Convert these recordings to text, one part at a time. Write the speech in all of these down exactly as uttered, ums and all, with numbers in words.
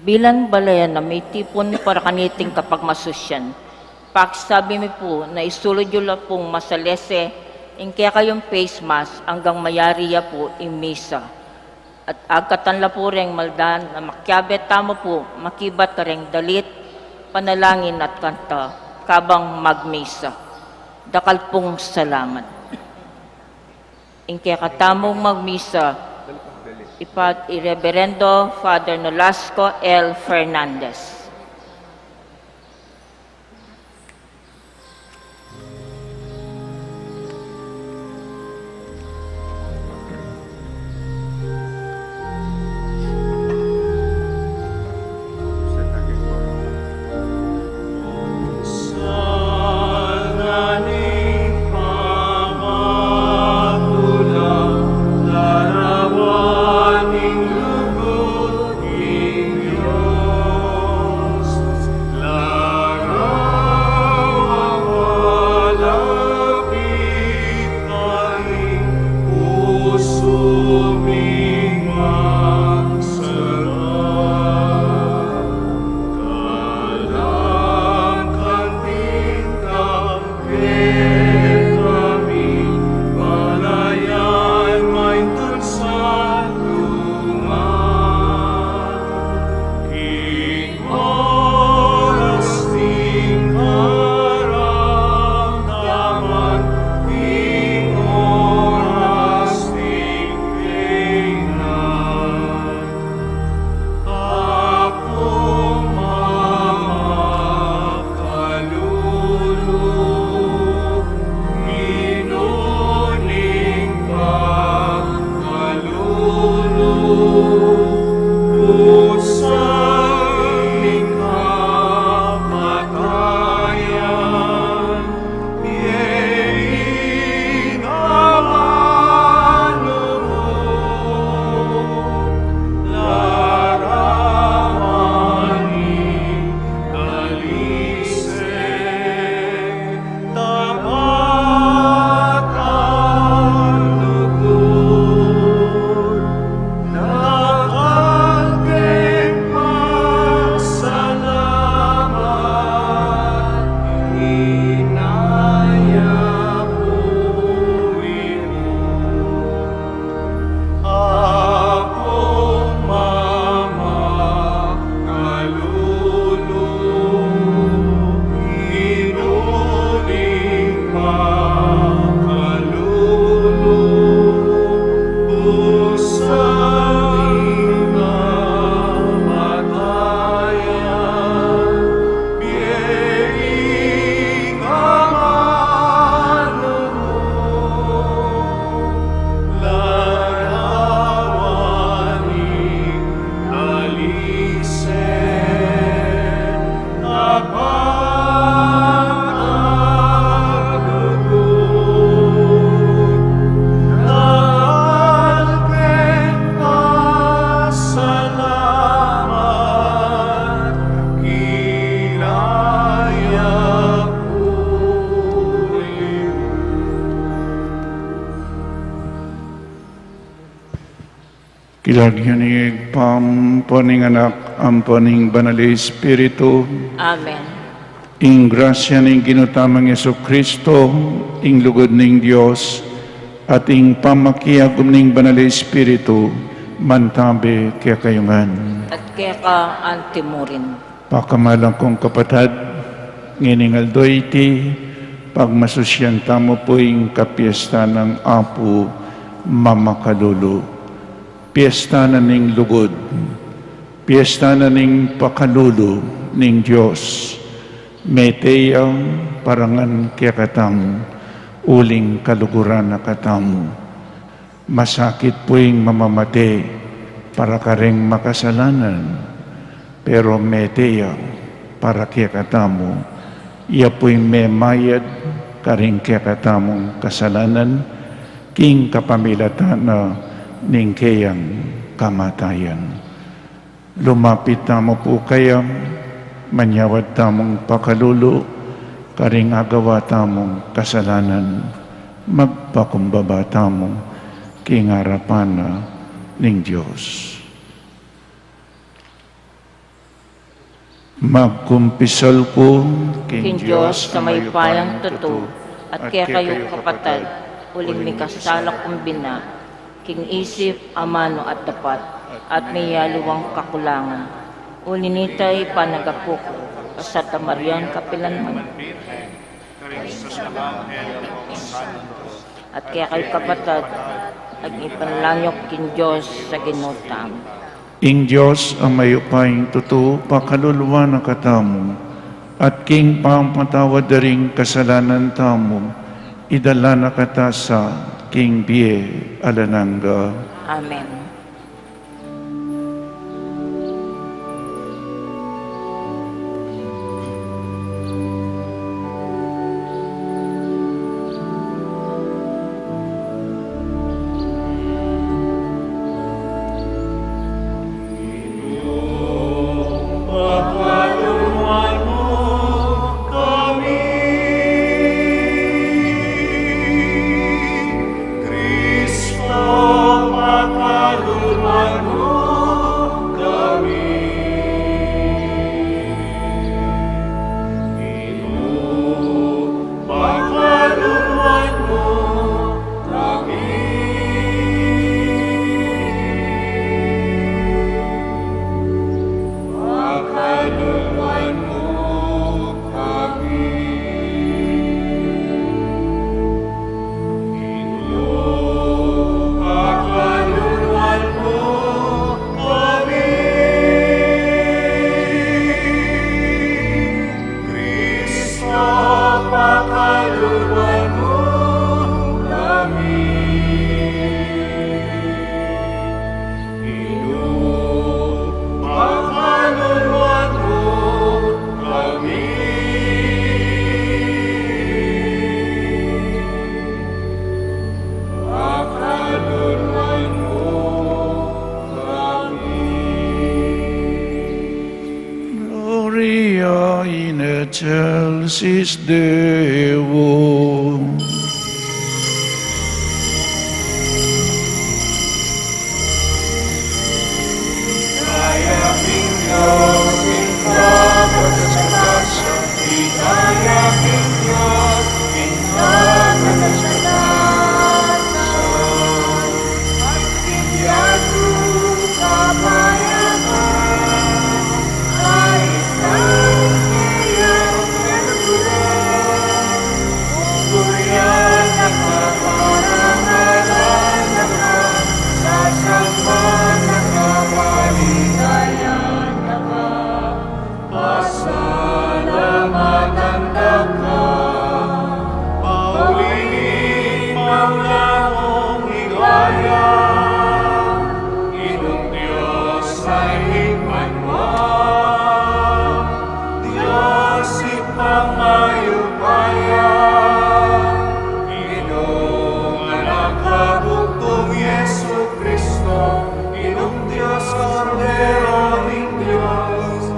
Bilang balayan a mitipun para kaniting kapagmasusyan, pakisabi mi pu na isulud yu la pung masalese ing kekayung face mask anggang mayari ya pu ing misa. At agkatan la pu reng maldan a makiabe tamu pu makibat kareng dalit, panalangin at kanta kabang magmisa. Dakal pung salamat. Ing kekatamung magmisa, ipat i Reverendo Father Nolasco L. Fernandez. Kilagyan ning Ibpa, ampo ning Anak, ampo ning Banal a Espiritu. Amen. Ing grasya ning Ginu tamung Jesucristo, ing lugud ning Dios, at ing pamakiagum ning Banal a Espiritu, mantabe kekayu ngan. At keka antimurin. Pakamalan kung kapatad, ngening aldo iti, pagmasusyan tamu pu ing kapiestan nang Apu Mamakalulu. Piestan na ning lugud, piestan na ning pakalulu ning Dios. Mete ya para ngan kekatamu, uling kaluguran na katamu. Masakit pu ing mamamate para kareng makasalanan, pero mete ya para kekatamu, ya pu ing memayad karing kekatamung kasalanan, king kapamilatan na ning keyang kamatayan. Lumapit tamu pu kaya, manyawad tamung pakalulu karing agawa tamung kasalanan, magpakumbaba tamu king arapan na ning Dios. Magkumpisal ku king Dios a mayupayang tutu, at kekayu kapatad, uling mikasala kung bina, king isip, amanu at dapat, at miyaliwang kakulangan. Uli nita, ipanagapu ku kang Santa Mariang kapilanman, at kekayu kapatad, ing ipanalangin yu king Dios a Ginu tamu. Ing Dios a mayupayang tutu, pakaluluan na katamu, at king pamamatawad da ring kasalanan tamu, idala na kata sa king bie alang angga. Amen. Gloria in excelsis Deo. Pasalamatan da ka, mauli ning maula mung ligaya, Ginung Dios a Ibpa, Dios Ibpang mayupaya, Ginung Anak a bugtung Jesucristo, Ginung Dios, Kordero ning Dios,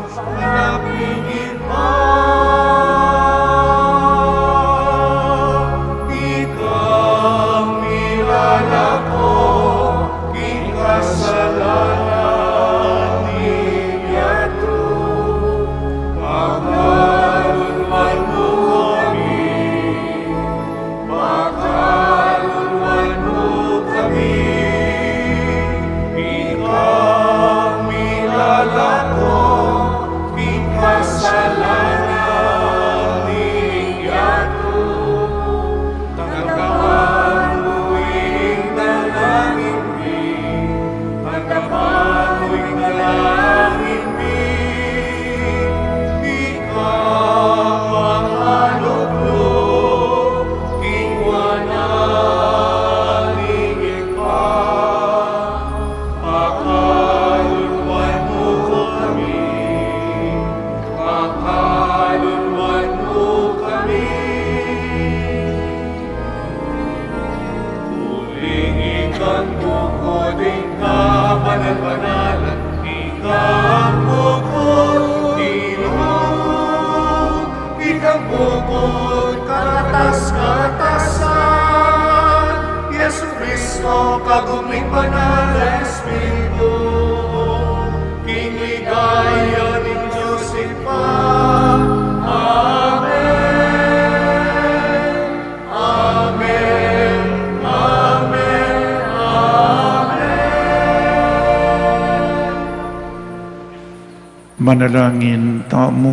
Manalangin tamu.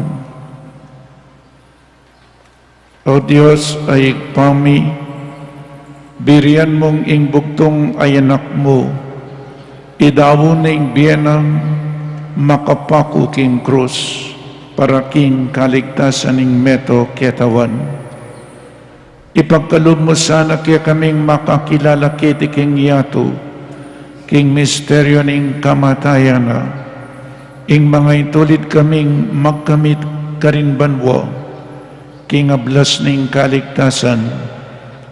O Dios a Ibpa mi, birian mung ing bugtung a Anak mu, idaun ing bie nang makapaku king krus, para king kaligtasan ning meto ketawan. Ipagkalub mu sana kekaming makakilala keti king yatu, king misteryo ning kamatayan na, ing mangaintulid kaming magkamit karin banua, king ablas ning kaligtasan,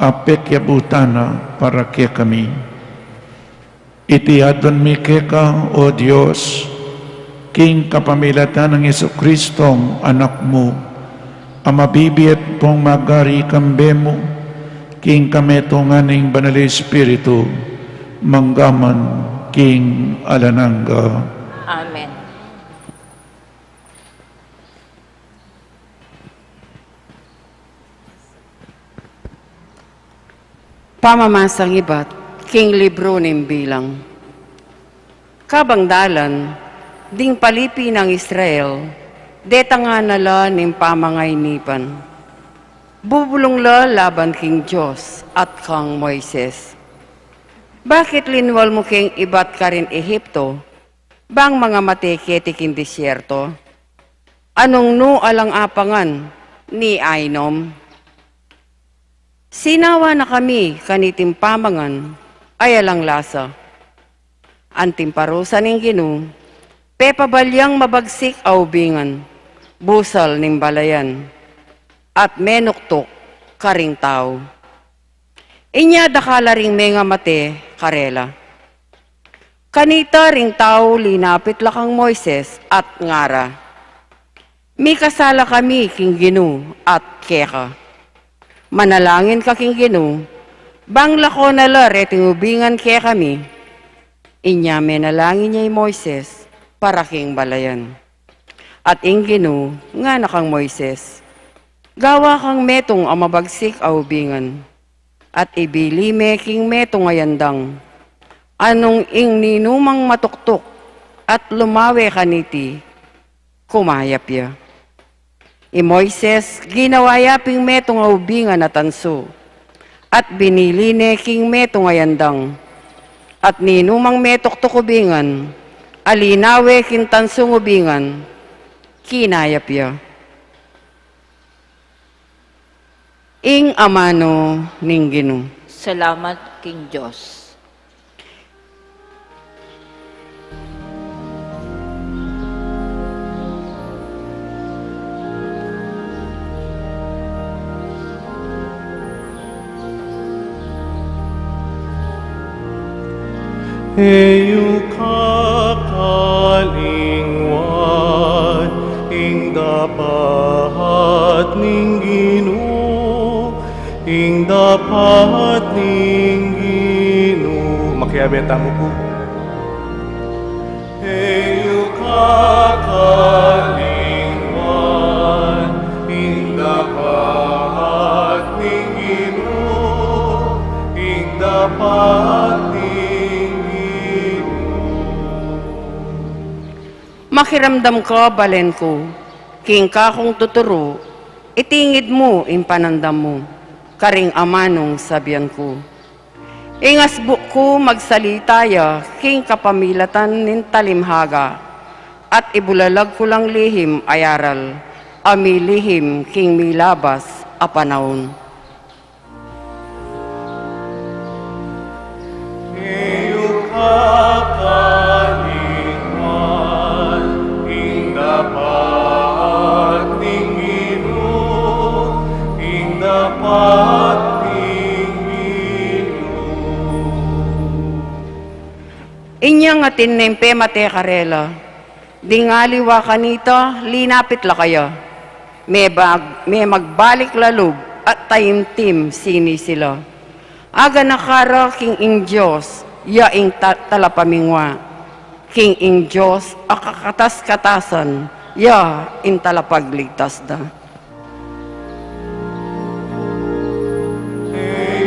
a pekyabutan na para kekami. Iti adwan mi keka, O Dios, king kapamilatan nang Jesucristong Anak mu, a mabibie at pung magari kambe mu, king kametungan ning Banal Espiritu, mangga man king alang angga. Amen. Pamamasang ibat king libru ning Bilang. Kabang dalan, ding palipi nang Israel, detangan na la ning pamangainipan. Bubulung la laban king Dios at kang Moises, "Bakit linwal mu keng ibat karin Ehipto, bang mangamate keti king disyerto? Anung nu alang apangan ni ainom? Sinawa na kami kaniting pamangan a alang lasa." Anting parusa ning Ginu, pepabalyang mabagsik a ubingan, busal ning balayan, at menuktuk karing tau. Inya dakal la ring mengamate karela. Kanita ring tau linapit la kang Moises at ngara, "Mikasala kami king Ginu at keka. Manalangin ka king Ginu, bang lakwan na la reting ubingan kekami." Inya menalangin ya i Moises para king balayan. At ing Ginu ngana kang Moises, "Gawa kang metung a mabagsik a ubingan, at ibili me king metung a yandang, anung ing ninumang matuktuk at lumawe kaniti, kumayap ya." I Moises ginawa ya ping metung a ubingan a tansu, at binili ne king metung a yandang, at ninumang metuktuk ubingan a linawe king tansung ubingan, kinayap ya. Ing amanu ning Ginu. Salamat king Dios. E yu kakalingwan ing dapat ning Ginu, ing dapat ning Ginu. Makiabe tamu pu. E yu kakalingwan ing dapat ning Ginu, ing dapat ning Ginu. Makiramdam ka, balen ku, king kakung tuturu, itingid mu ing panandam mu karing amanung sabian ku. Ing asbuk ku magsalita ya king kapamilatan ning talimhaga, at ibulalag ku lang lihim a aral a milihim king milabas a panaun. E yu kakalingwan ing dapat ning Ginu, ing dapat ning Ginu. Inyang atin neng pemate karela, ding aliwa kanita linapit la kaya. Mebag-, memagbalik la lub at taimtim sini sila. Aganaka ra king ing Dios, ya ing ta-, talapamingwa. King ing Dios a kakatas-katasan, ya ing talapagligtas da. E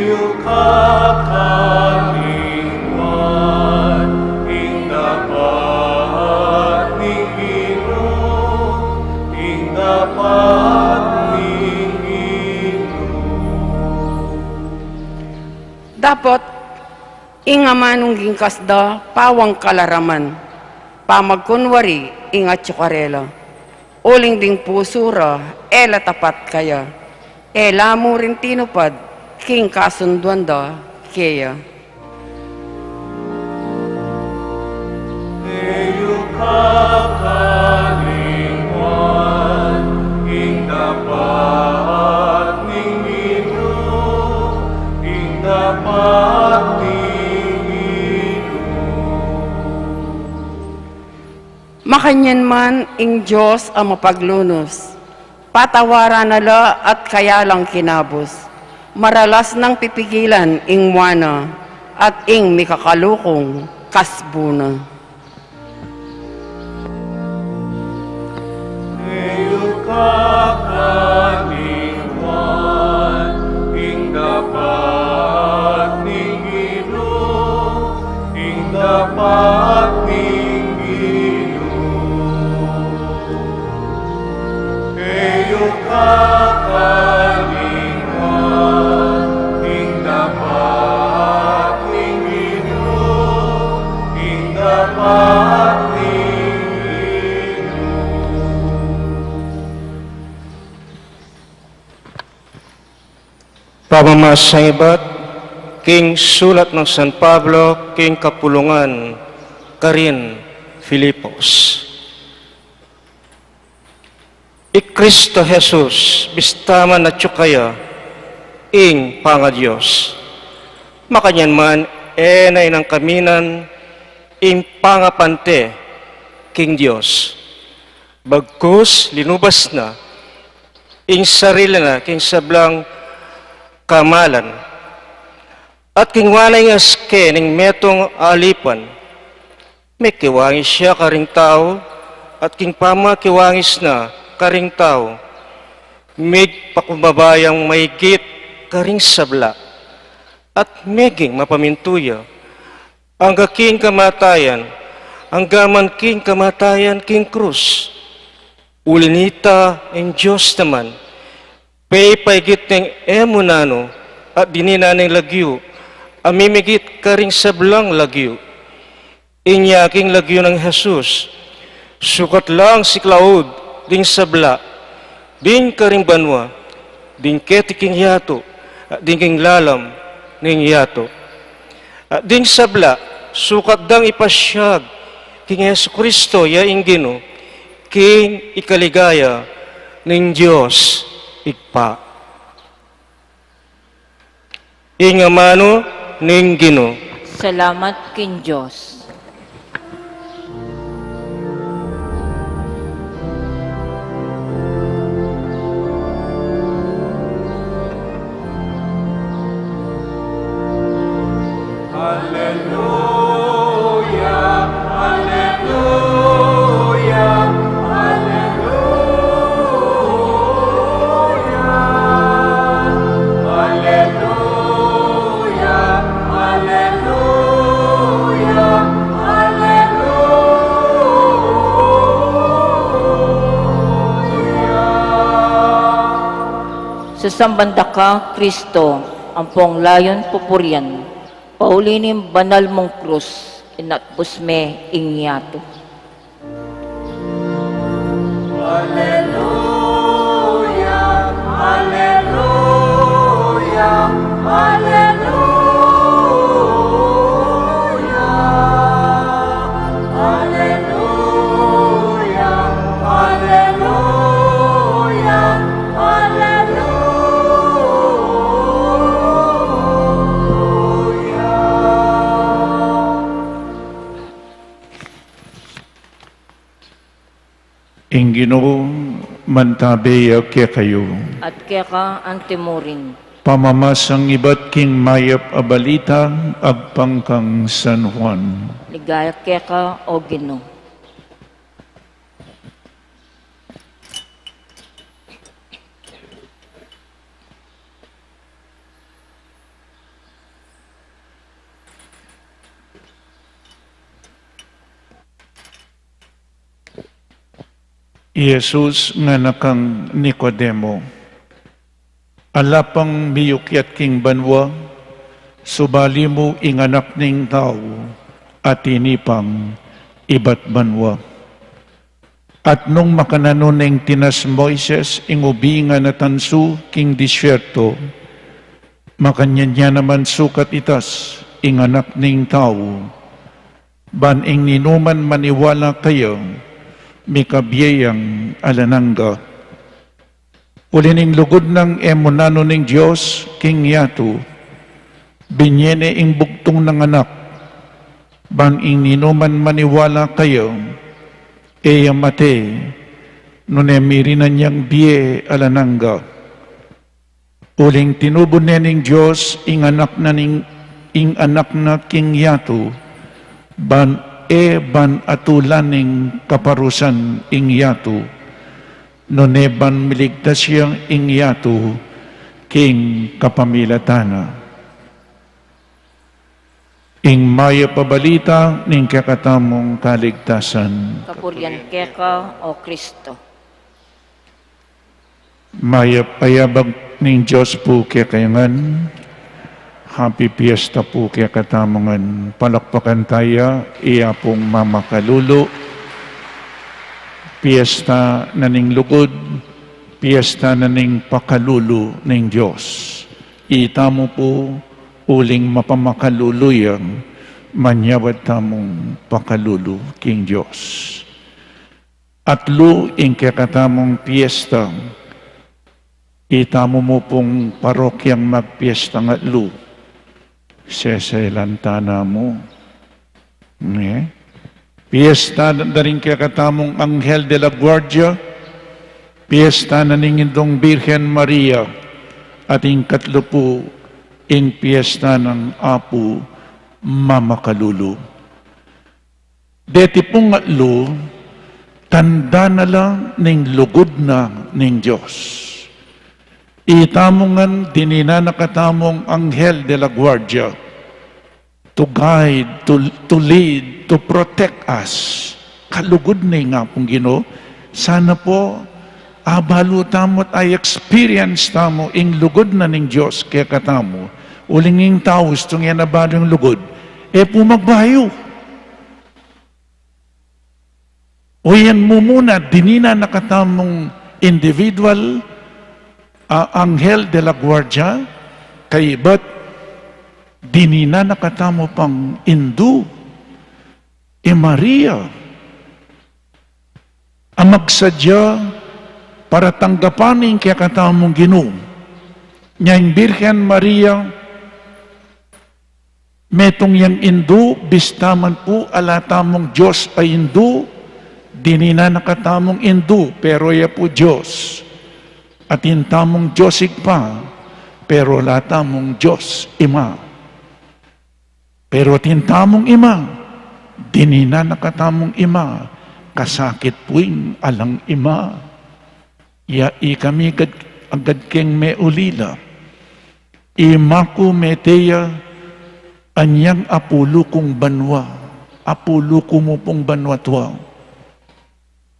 yu kakalingwan ing dapat ning Ginu, Dapot ing amanung gingkas da pawang kalaraman, pamagkunwari ing atsu karela, uling ding pusu ra e la tapat kaya, e la mu rin tinupad king kasunduan da keya. E yu kakalingwan ing dapat ning Ginu, ing dapat ning Ginu. Makanyan man ing Dios a mapaglunus, patawaran na la at kaya lang kinabus, maralas nang pipigilan ing mua na, at ing mikakalukung kasbu na. E yu kakalingwan ing dapat ning Ginu, ing dapat ning Ginu. E yu kakalingwan ing dapat ning Ginu, ing dapat ning Ginu. Pamamasan ibat king sulat nang San Pablo king kapulungan karin Filipos. I Kristo Jesus, bista man atyu kaya ing pangaDios, makanyan man e na inangkaminan ing pangapante king Dios, bagkus linubas na ing sarili na king sablang kamalan, at kinua na ing aske ning metung a alipan. Mekiwangis ya karing tau, at king pamakiwangis na karing tau, migpakumbaba yang maigit karing sabla, at meging mapamintu ya angga king kamatayan, angga man king kamatayan king krus. Uli nita, ing Dios naman, pepayagit ne ing e mu nanu at dininan ning lagyu a mimigit karing sablang lagyu. Inya king lagyu nang Jesus, sukat lang siklaud ding sabla, ding karing banua, ding keti king yatu, at ding king lalam ning yatu. At ding sabla, sukat dang ipasiag king Jesucristo ya ing Ginu, king ikaligaya ning Dios Ibpa. Ing amanu ning Ginu. Salamat king Dios. Alleluia, alleluia, alleluia. Alleluia, alleluia, alleluia. Sasamban da ka, Kristo, ampong layun pupurian, pauli ning banal mung krus, inatbus me ing yatu. Alleluia, alleluia, alleluia. Alleluia, alleluia, alleluia. Ing Ginu mantabe ya kekayu. At keka antimurin. Pamamasang ibat king mayap a balita agpang kang San Juan. Ligaya keka, O Ginu. I Jesus ngana kang Nicodemo, ala pang miyukyat king banua, Subali mu ing Anak ning Tau, atin ipang ibat banua. At nung makananu neng tinas Moises ing ubingan a tansu king disyerto, makanyan ya naman sukat itas ing Anak ning Tau, ban ing ninuman maniwala kaya, mikabie yang alang angga. Uli ning lugud nang e mu nanu ning Dios king yatu, binie ne ing bugtung nang Anak, ban ing ninuman maniwala kaya, e ya mate, nune mirinan yang bie alang angga. Uling tinubud ne ning Dios ing Anak na ning, ing Anak na king yatu, ban e ban atulan ning kaparusan ing yatu, nune ban miligtas ya ing yatu king kapamilatan na. Ing mayap a balita ning kekatamung kaligtasan. Kapurian keka, O Kristo. Mayap a yabak ning Dios pu kekayu ngan. Happy Fiesta pu kekatamu ngan. Palakpakan taya, iya pung mamakalulu. Fiesta na ning lugud, fiesta na ning pakalulu ning Dios. Itamu pu, uling mapamakalulu ya, manyawad tamung pakalulu king Dios. Atlu ing kekatamung fiesta. Itamu mu pung parokyang magfiesta ngan atlu. Seselan ta na mu. Ne? Fiesta da ring kekatamung Anghel de la Guardia, fiesta na ning Indung Birhen Maria, at ing katlu pu, ing fiesta nang Apu mamakalulu. Deti pung atlu, tanda na la ning lugud na ning Dios. Itamu ngan dininan na katamung Anghel de la Guardia to guide, to, to lead, to protect us. Kalugud na ing Apung Ginu. Sana pu, abalu tamu at a-experience tamu ing lugud na ning Dios kekatamu. Uling ing tau, istung e na balu ing lugud, e pu magbayu. O yan mu muna, dininan na katamung individual, a, Anghel de la Guardia, kaybat dininan na katamu pang Indu, i Maria, a magsadya para tanggapan ing kekatamung Ginu. Nya ing Birhen Maria, metung yang Indu, bista man pu ala tamung Dios a Indu, dininan na katamung Indu, pero ya pu Dios. Atin tamung Dios Ibpa, pero ala tamung Dios Ima. Pero atin tamung Ima, dininan na katamung Ima, kasakit pu ing alang ima. Ya ikami agad, agad keng meulila. Ima ku mete ya, anyang apulu kung banua, apulu ku mu pung banua tua.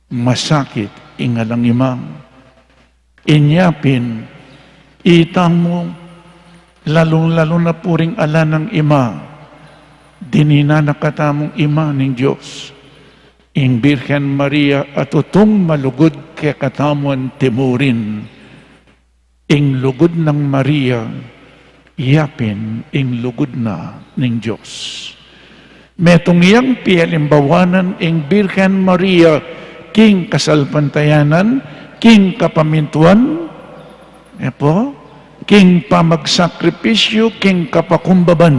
Masakit ing alang ima. Inya pin, itamu, lalung-lalu na pu ring ala nang ima, dininan na katamung Ima ning Dios. Ing Birhen Maria a tutung malugud kekatamu antimurin. Ing lugud nang Maria, ya pin ing lugud na ning Dios. Metung yang pialimbawanan ing Birhen Maria king kasalpantayanan, king kapamintuan, e pu, king pamagsakripisyu, king kapakumbaban.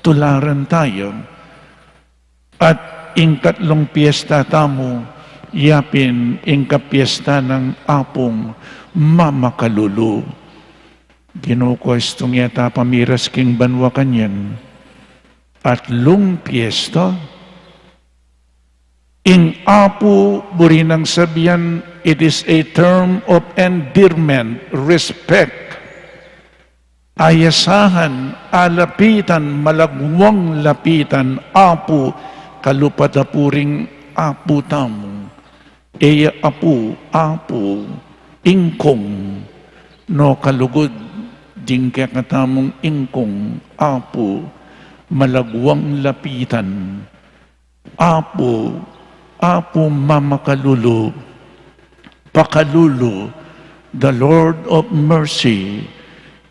Tularan taya. At ing katlung piesta tamu, ya pin ing kapiesta nang Apung mamakalulu. Ginu ku, istung yata pamiras king banua kanyan. Atlung piesta. Ing Apu, buri nang sabian, it is a term of endearment, respect. Ayasahan, alapitan, malagwang lapitan, Apu, kalupa da pu ring Apu tamu. E ya Apu, Apu, Ingkung, no kalugud, Ding kekatamung ingkung, Apu, malagwang lapitan. Apu, Apu mamakalulu, pakalulu, the Lord of mercy.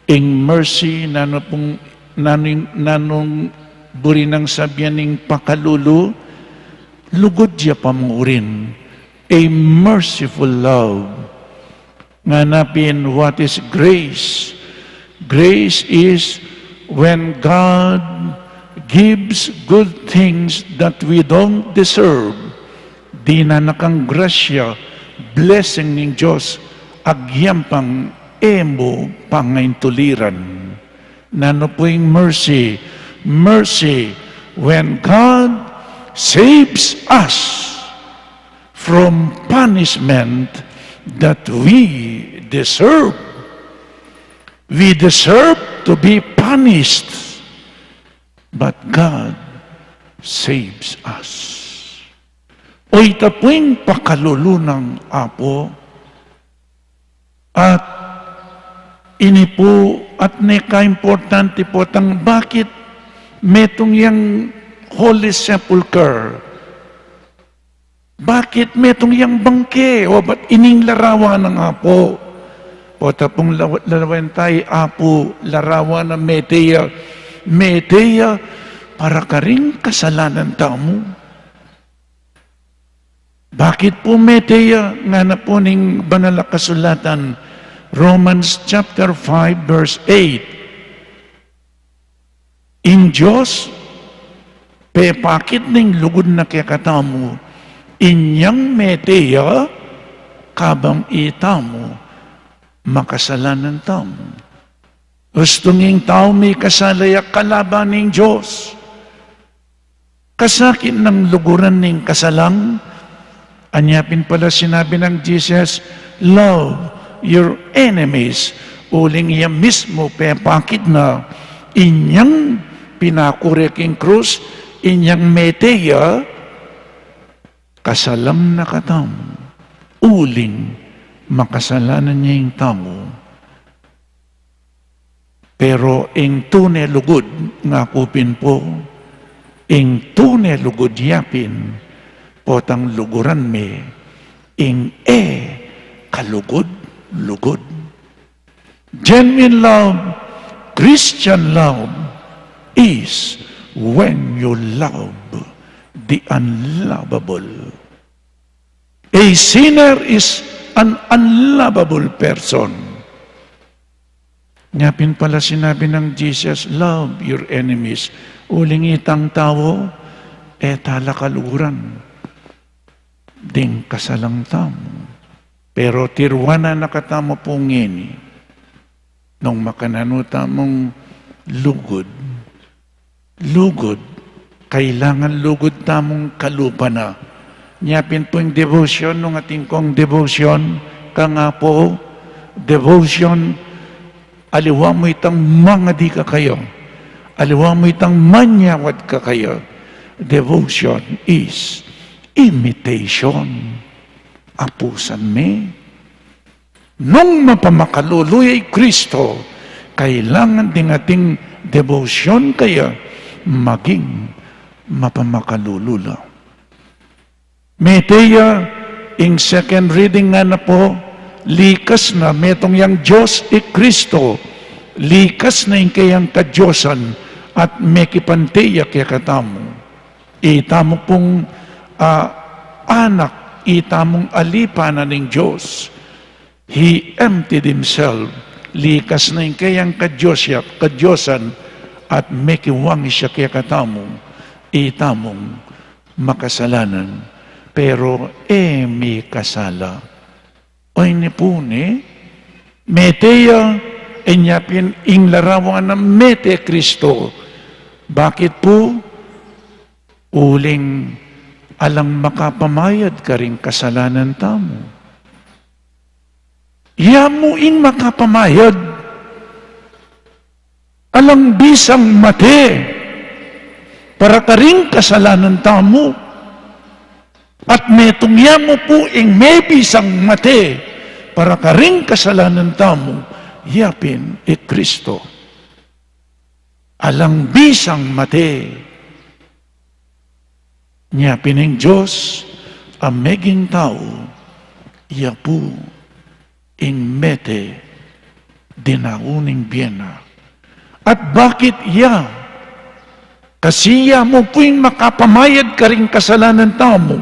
Ing mercy, nanu pung, nanu, nanung buri nang sabian ing pakalulu? Lugud ya pamurin, a merciful love. Ngana pin, what is grace? Grace is when God gives good things that we don't deserve. Dinan na kang grasya, blessing ning Dios, agyang pang e mu pangaintuliran. Nanu pu ing mercy? Mercy, when God saves us from punishment that we deserve. We deserve to be punished, but God saves us. O ita pu ing pakalulu nang Apu. At ini pu, at neka importante pu tang bakit metung yang Holy Sepulchre. Bakit metung yang bangke? O bat ining larawan nang Apu? Pota pung law-, lalawen tayu, Apu, larawan na mete ya, mete ya para karing kasalanan tamu. Bakit pu mete ya? Ngana pu ning Banal a Kasulatan, Romans chapter five, verse eight. Ing Dios, pepakit ning lugud na kekatamu, inyang mete ya kabang itamu makasalanan tamu. Ustung ing tau mikasala ya kalaban ning Dios. Kasakit nang luguran ning kasalang. Anya pin pala sinabi nang Jesus, "Love your enemies." Uling ya mismu pepakit na inyang pinakure king krus, inyang mete ya, kasalang na katamu. Uling makasalanan ya ing tau. Pero ing tune lugud, ngaku pin pu, ing tune lugud yapin, potang luguran me ing e kalugud-lugud. Genuine love, Christian love, is when you love the unlovable. A sinner is an unlovable person. Nya pin pala sinabi nang Jesus, "Love your enemies." Uling itang tau, e tala kaluguran ding kasalang tamu. Pero tiruan na katamu pu ngeni, nung makananu tamung lugud, lugud, kailangan lugud tamung kalupa na. Nya pin pu ing devotion, nung atin kung devotion kang Apu, devotion, aliwa mu itang mangadi kekayu, aliwa mu itang manyawad kekayu. Devotion is imitation. Apusan me. Nung mapamakalulu ya i Kristo, kailangan ding ating debosyon kaya maging mapamakalulu la. Mete ya, ing second reading ngana pu, likas na, metung yang Dios i Kristo, likas na ing kayang kadiosan at mekipante ya kekatamu. Itamu pung, ah, anak, itamung alipanan ning Dios. He emptied himself. Likas na ing kayang kadios ya, kadiosan, at mekiwang ya kekatamu, itamung makasalanan. Pero e mikasala. Oy, ini pu ne, mete ya, inya pin ing larawan na mete Kristo. Bakit pu? Uling alang makapamayad karing kasalanan tamu. Ya mu ing makapamayad. Alang bisang mate para karing kasalanan tamu. At metung ya mu pu ing mebisang mate para karing kasalanan tamu, Iya pin i Kristo. Alang bisang mate, nya pin ing Dios a meging tau, iya pu ing mete, dinaun ing bie na. At bakit iya? Kasi iya mu pu ing makapamayad karing kasalanan tamu.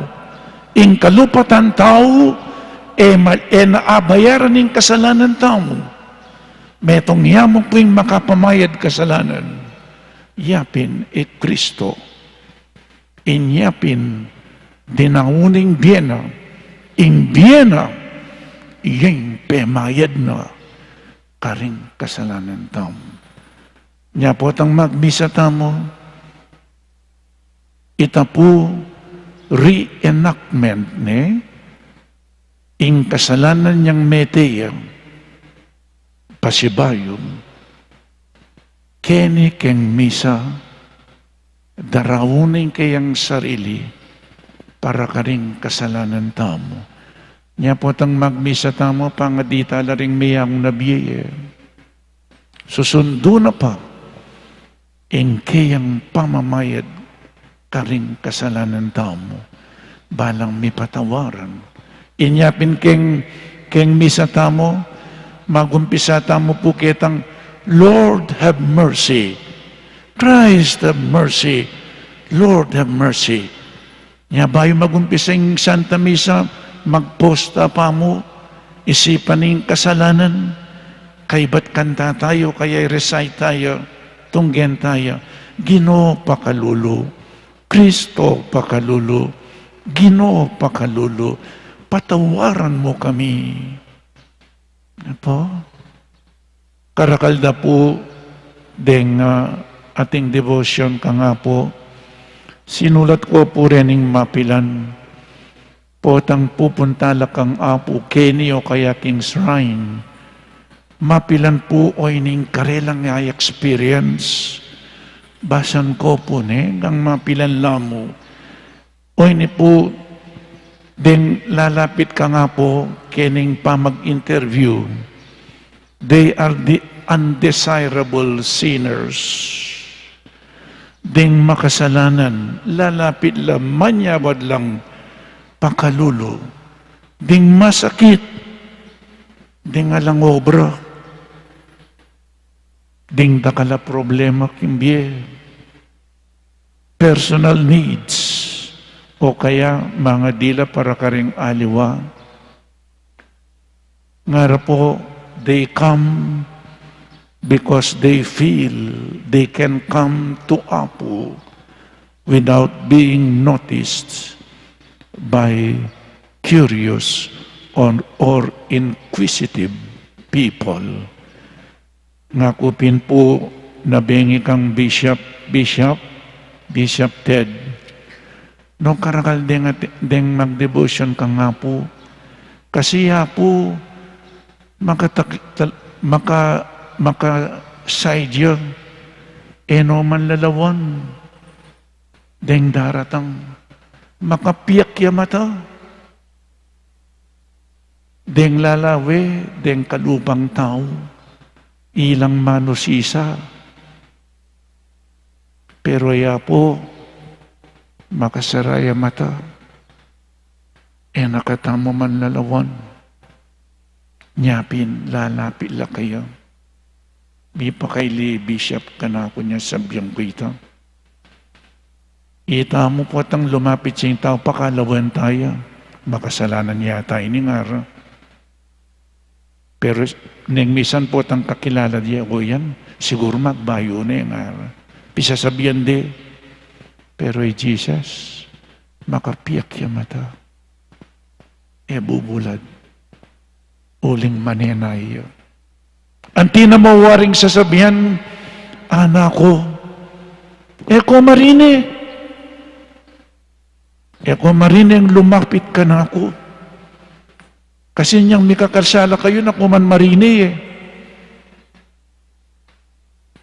Ing kalupatan tau, e ma-, e na abayaran ing kasalanan tamu. Metung iya mu pu ing makapamayad kasalanan. Iya pin i Kristo. Inya pin dinaun ing bie na, ing bie na, ing pemayad na karing kasalanan tamu. Nya potang magmisa tamu, ita pu reenactment ne, ing kasalanan yang mete ya, pasibayu, keni keng misa, daraun ing keyang sarili para karing kasalanan tamu. Nya potang magmisa tamu, pangadita la ring meyaung na bie, e. Susundu na pa ing keyang pamamayad karing kasalanan tamu, balang mipatawaran. Inya pin keng, keng misa tamu, magumpisa tamu pu ketang, "Lord, have mercy. Christ, have mercy. Lord, have mercy." Nya bayu magumpisa ing Santa Misa, magposta pa mu, isipan ing kasalanan, kaybat kanta tayu, kaya i-recite tayu, tunggen tayu, "Ginu, pakalulu, Kristo, pakalulu, Ginu, pakalulu, patawaran mu kami." Apo? Karakal da pu deng, ah, ating devotion kang Apu. Sinulat ku pu rening mapilan. Potang pupunta la kang Apu keni o kaya king shrine, mapilan pu o ining karelang i-experience. Basan ku pu ne, kang mapilan la mu. O ini pu, deng lalapit kang Apu kening pamag-interview, they are the undesirable sinners. Deng makasalanan, lalapit la, manyawad lang pakalulu. Deng masakit, deng alang obra, deng dakal a problema king bie, personal needs, o kaya mangadi la para karing aliwa. Ngara pu, they come because they feel they can come to Apu without being noticed by curious or, or inquisitive people. Ngaku pin pu, nabengi kang Bishop, Bishop, Bishop Ted, nu karakal deng ati-, deng mag-devotion kang Apu. Kasi Apu, makatak-, tal-, maka-, maka-side ya, e no man lalawan deng daratang, makapiak ya mata. Deng lalawe, deng kalupang tau, ilang manusisa. Pero ya pu, makasara ya mata, e na katamu man lalawan. Nya pin, lalapit la kaya. Mipakaili Bishop kanaku, nya sabian ku ita. Ita mu potang lumapit sing tau, pakalawen taya, makasalanan yata ini, ngara. Pero neng misan potang kakilala de ya, o yan, siguru magbayu ne, ngara. Pisasabian de, pero i Jesus, makapiak ya mata. E bubulad. Uling manenaya. Anti na mu waring sasabian, "Anak ku, e ko marine. E ko marineng lumapit kanaku. Kasi nyang mikakarsala kayu, aku man marine e."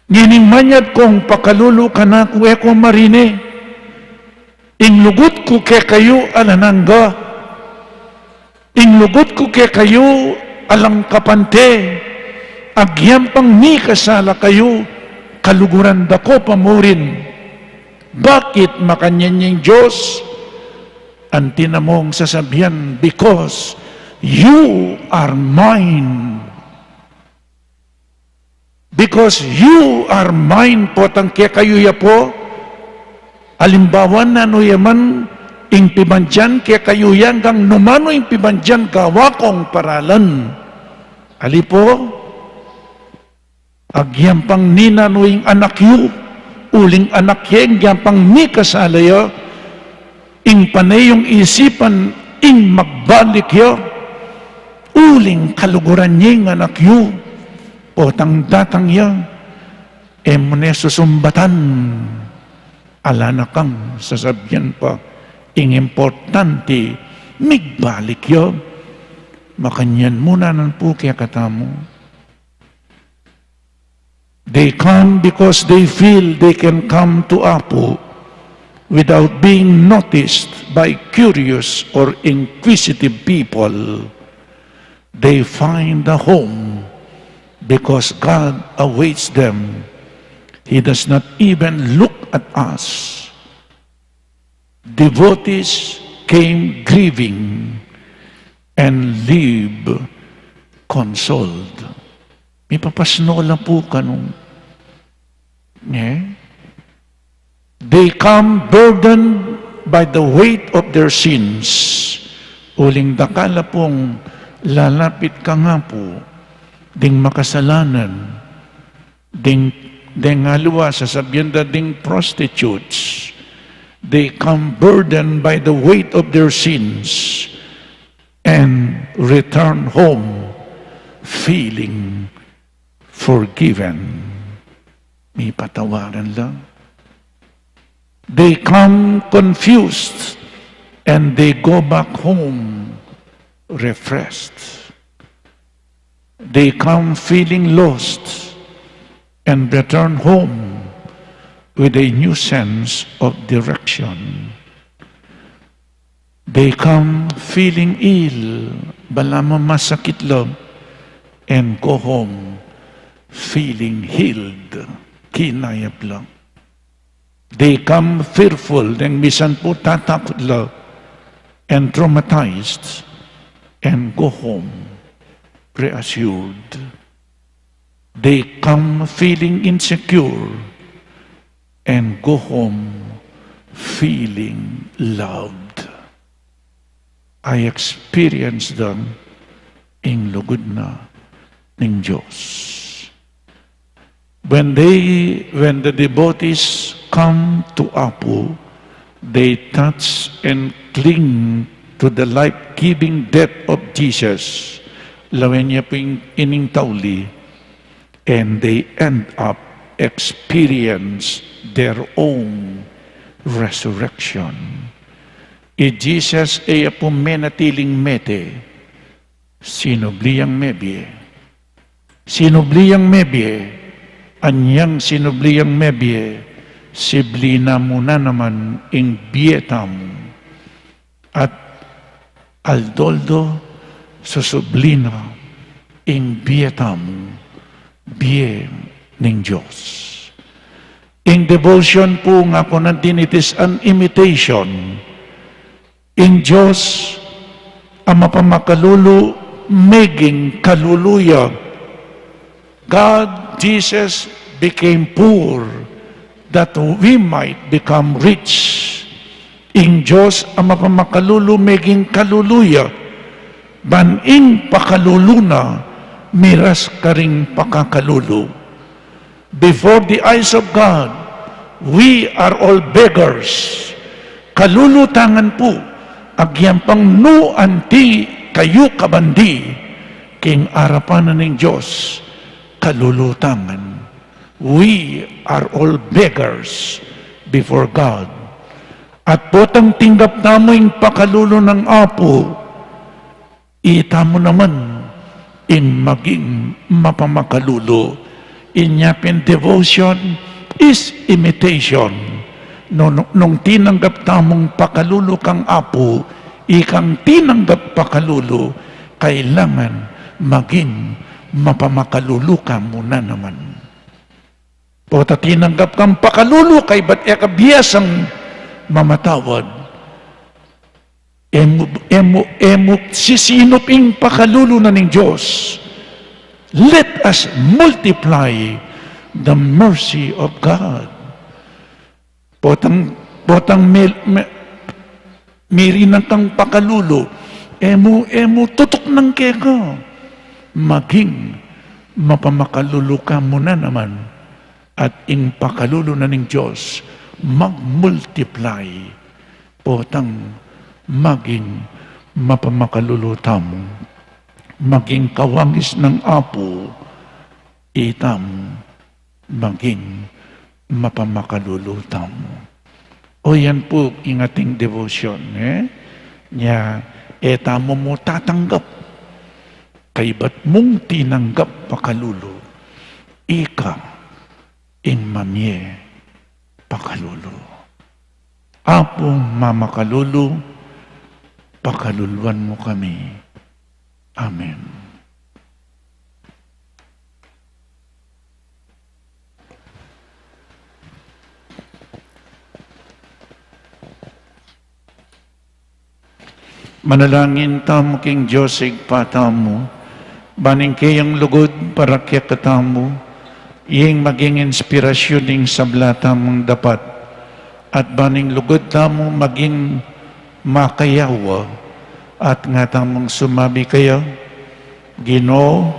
Ngening manyad kong pakalulu kanaku, e ko marine. Ing lugud ku kekayu alang angga. Ing lugud ku kekayu alang kapante. Agyang pang mikasala kayu, kaluguran da ko pa murin. Bakit? Makanyan ing Dios. Anti na mung sasabian, "Because you are mine." Because you are mine, potang kekayu ya pu. Alimbawa, nanu ya man ing pibandian kekayu ya, anggang nu man ing pibandian gawa kung paralan. Ali pu, agyang pang ninanu ing anak yu, uling anak ya, agyang pang mikasala ya, ing pane yung isipan ing magbalik ya, uling kaluguran ya ing anak yu, potang datang ya, e mu ne susumbatan, ala na kang sasabian pa, ing importante, migbalik ya. Makanyan mu naman pu kekatamu. They come because they feel they can come to Apu without being noticed by curious or inquisitive people. They find a home because God awaits them. He does not even look at us. Devotees came grieving and leave consoled. Mipapasno la pu kanu. Eh? They come burdened by the weight of their sins. Uling dakal la pung lalapit kang Apu ding makasalanan, ding, ding aliwa, sasabian da ding prostitutes. They come burdened by the weight of their sins and return home feeling forgiven. Mipatawaran la. They come confused and they go back home refreshed. They come feeling lost and return home with a new sense of direction. They come feeling ill, balamu masakit la, and go home feeling healed, kinayap la. They come fearful, deng misan pu tatakut la and traumatized, and go home reassured. They come feeling insecure and go home feeling loved. I experienced them ing lugud na ning Dios. When they, when the devotees come to Apu, they touch and cling to the life-giving death of Jesus. Lawen ya pu ing, ining tauli, and they end up experience their own resurrection. I Jesus e ya pu menatiling mete, sinubli yang mebie. Sinubli yang mebie, anyang sinubli yang mebie, sibli na mu na naman ing bie tamu. At aldo-aldo susubli na ing bie tamu, bie ning Dios. Ing devotion pu ngaku natin, it is an imitation. Ing Dios a mapamakalulu meging kalulu ya. God, Jesus became poor that we might become rich. Ing Dios a mapamakalulu meging kalulu ya, ban ing pakalulu na miras karing pakakalulu. Before the eyes of God, we are all beggars. Kalulu tangan pu, agyang pang nu anti kayu kabandi, king arapan na ning Dios, kalulu tangan. We are all beggars before God. At potang tinggap tamu ing pakalulu nang Apu, itamu naman ing maging mapamakalulu. Inya pin, devotion is imitation. Nung, nung tinanggap tamung pakalulu kang Apu, ikang tinanggap pakalulu, kailangan maging mapamakalulu ka mu na naman. Pota tinanggap kang pakalulu kaybat e ka biyasang mamatawad. E mu, e mu, e mu sisinup ing pakalulu na ning Dios. Let us multiply the mercy of God. Potang, potang mil-, mi-, mirinan kang pakalulu, e mu, e mu tutuknan keka. Maging mapamakalulu ka mu na naman, at ing pakalulu na ning Dios mag-multiply. Potang maging mapamakalulu tamu, maging kawangis nang Apu itamu, maging mapamakalulu tamu. O yan pu ing ating devotion, e? Nya, e tamu mu tatanggap. Kaybat mung tinanggap pakalulu, ika ing mamie pakalulu. Apu mamakalulu, pakaluluan mu kami. Amen. Manalangin tamu king Dios Ibpa tamu, ban ing keyang lugud para kekatamu, ing maging inspirasyun ning sabla tamung dapat, at ban ing lugud tamu maging makayawa, at nga tamung sumabi kaya, Ginu,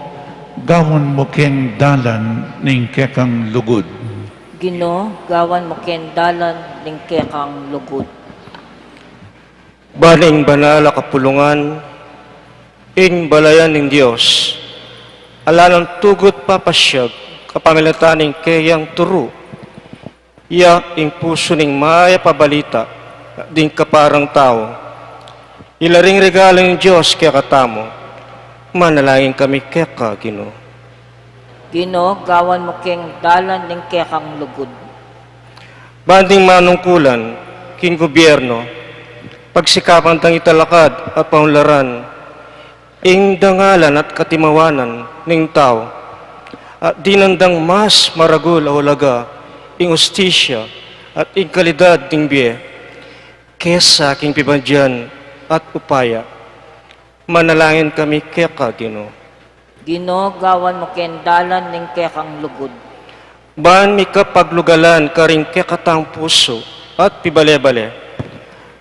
gawan mu keng dalan ning kekang lugud. Ginu, gawan mu keng dalan ning kekang lugud. Ban ing banal a kapulungan, ing balayan ning Dios, ala nang tugut papasyag kapamilatan ning keyang turu, ya ing pusu ning mayap a balita ding kaparang tau. Ila ring regalu ning Dios kekatamu. Manalangin kami keka, Ginu. Ginu, gawan mu keng dalan ning kekang lugud. Ban ding manungkulan king gubyernu, pagsikapan dang italakad at paunlaran ing dangalan at katimawanan ning tau, at dinan dang mas maragul a ulaga ing ustisya at ing kalidad ning bie kesa king pibandian at upaya. Manalangin kami keka, Ginu. Ginu, gawan mu keng dalan ning kekang lugud. Ban mikapaglugalan karing kekatang pusu at pibale-bale,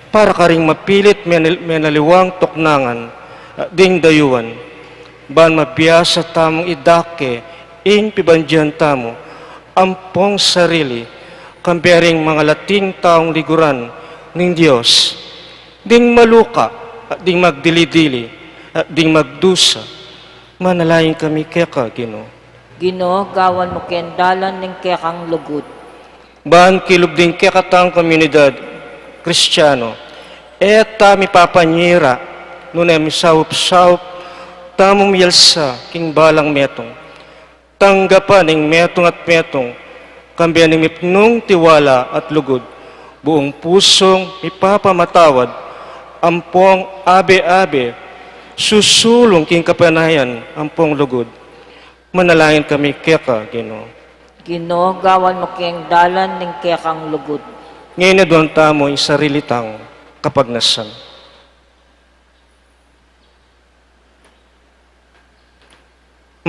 para karing mapilit menal-, menaliwang tuknangan, ah, ding dayuan, ban mabiasa tamung idake ing pibandian tamu ampong sarili, kambe ring mangalating taung liguran ning Dios, ding maluka, at ding magdili-dili, at ding magdusa. Manalangin kami keka, Ginu. Ginu, gawan mu keng dalan ning kekang lugud. Ban kilub ding kekatang komunidad Kristiano, e ta mipapanyira, nune misaup-saup tamung mialsa king balang metung. Tanggapan ning metung at metung, kambe ning mipnung tiwala at lugud, buung pusung mipapamatawad, ampong abe-abe, susulung king kapanayan, ampong lugud. Manalangin kami keka, Ginu. Ginu, gawan mu keng dalan ning kekang lugud. Ngeni aduan tamu ing sarili tang kapagnasan.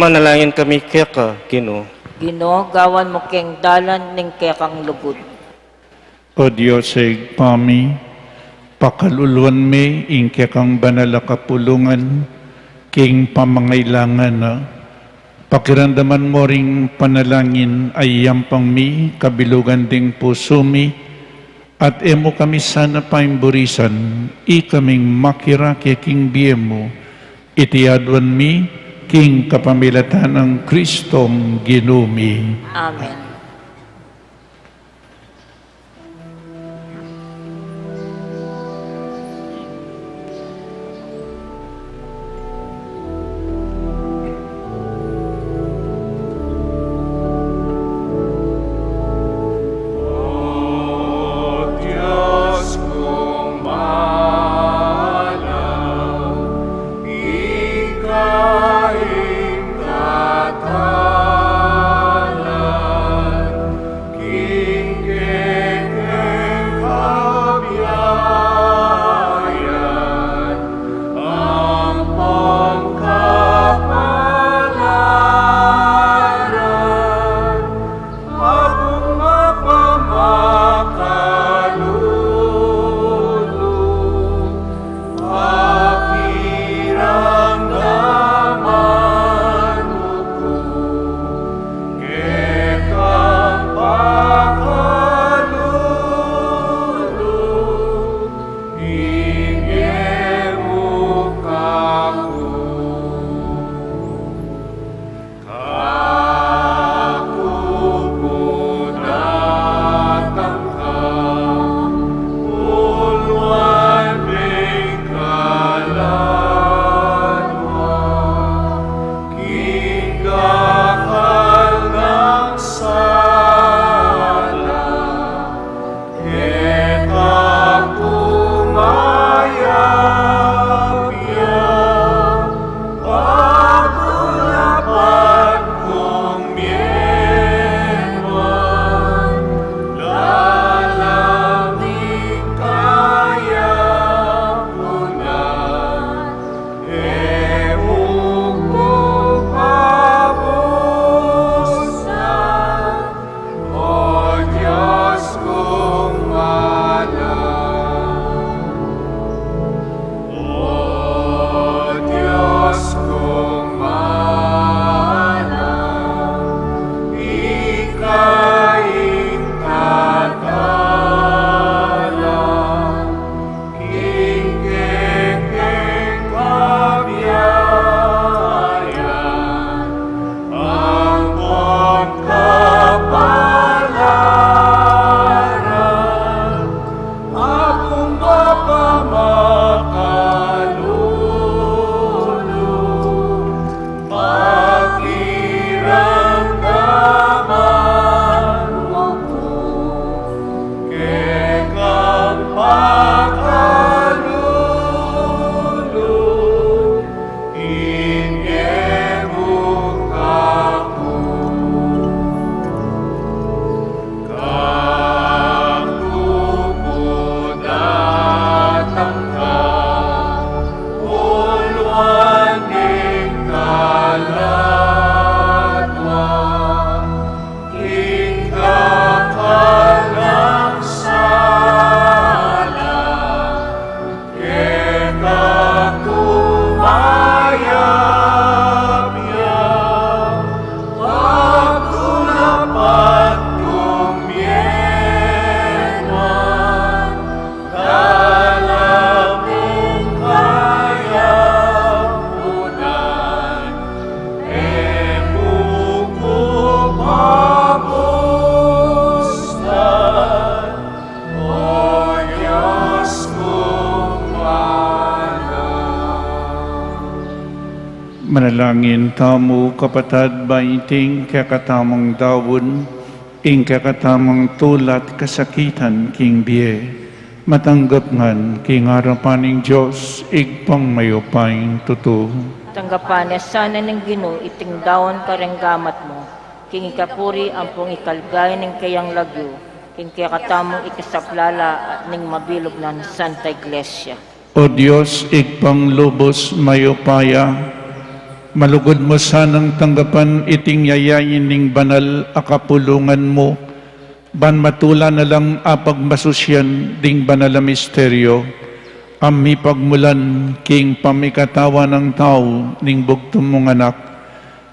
Manalangin kami keka, Ginu. Ginu, gawan mu keng dalan ning kekang lugud. O Dios a Ibpa mi, pakaluluan me ing kekang banal a kapulungan king pamangailangan na. Pakiramdaman mo ring panalangin a iyampang mi kabilugan ding pusu mi, at e mu kami sana paimburisan, ikaming makirake king bie mu, iti aduan mi king kapamilatan nang Kristong Ginu mi. Amen. Manalangin tamu, kapatad, ban iting kekatamung daun, ing kekatamung tula't kasakitan king bie, matanggap ngan king arapan ning Dios, Ibpang mayupayang tutu. Tanggapan na sana ning Ginu iting daun karing gamat mu, king ikapuri ampong ikaligaya ning keyang lagyu, king kekatamung ikasaplala at ning mabilug nang Santa Iglesia. O Dios, Ibpang lubus mayupaya, malugud mu sanang tanggapan iting yayain ning banal a kapulungan mu, ban matula na lang apagmasusian ding banal a misteryo, a mipagmulan king pamikatawan nang tau ning bugtung mung Anak.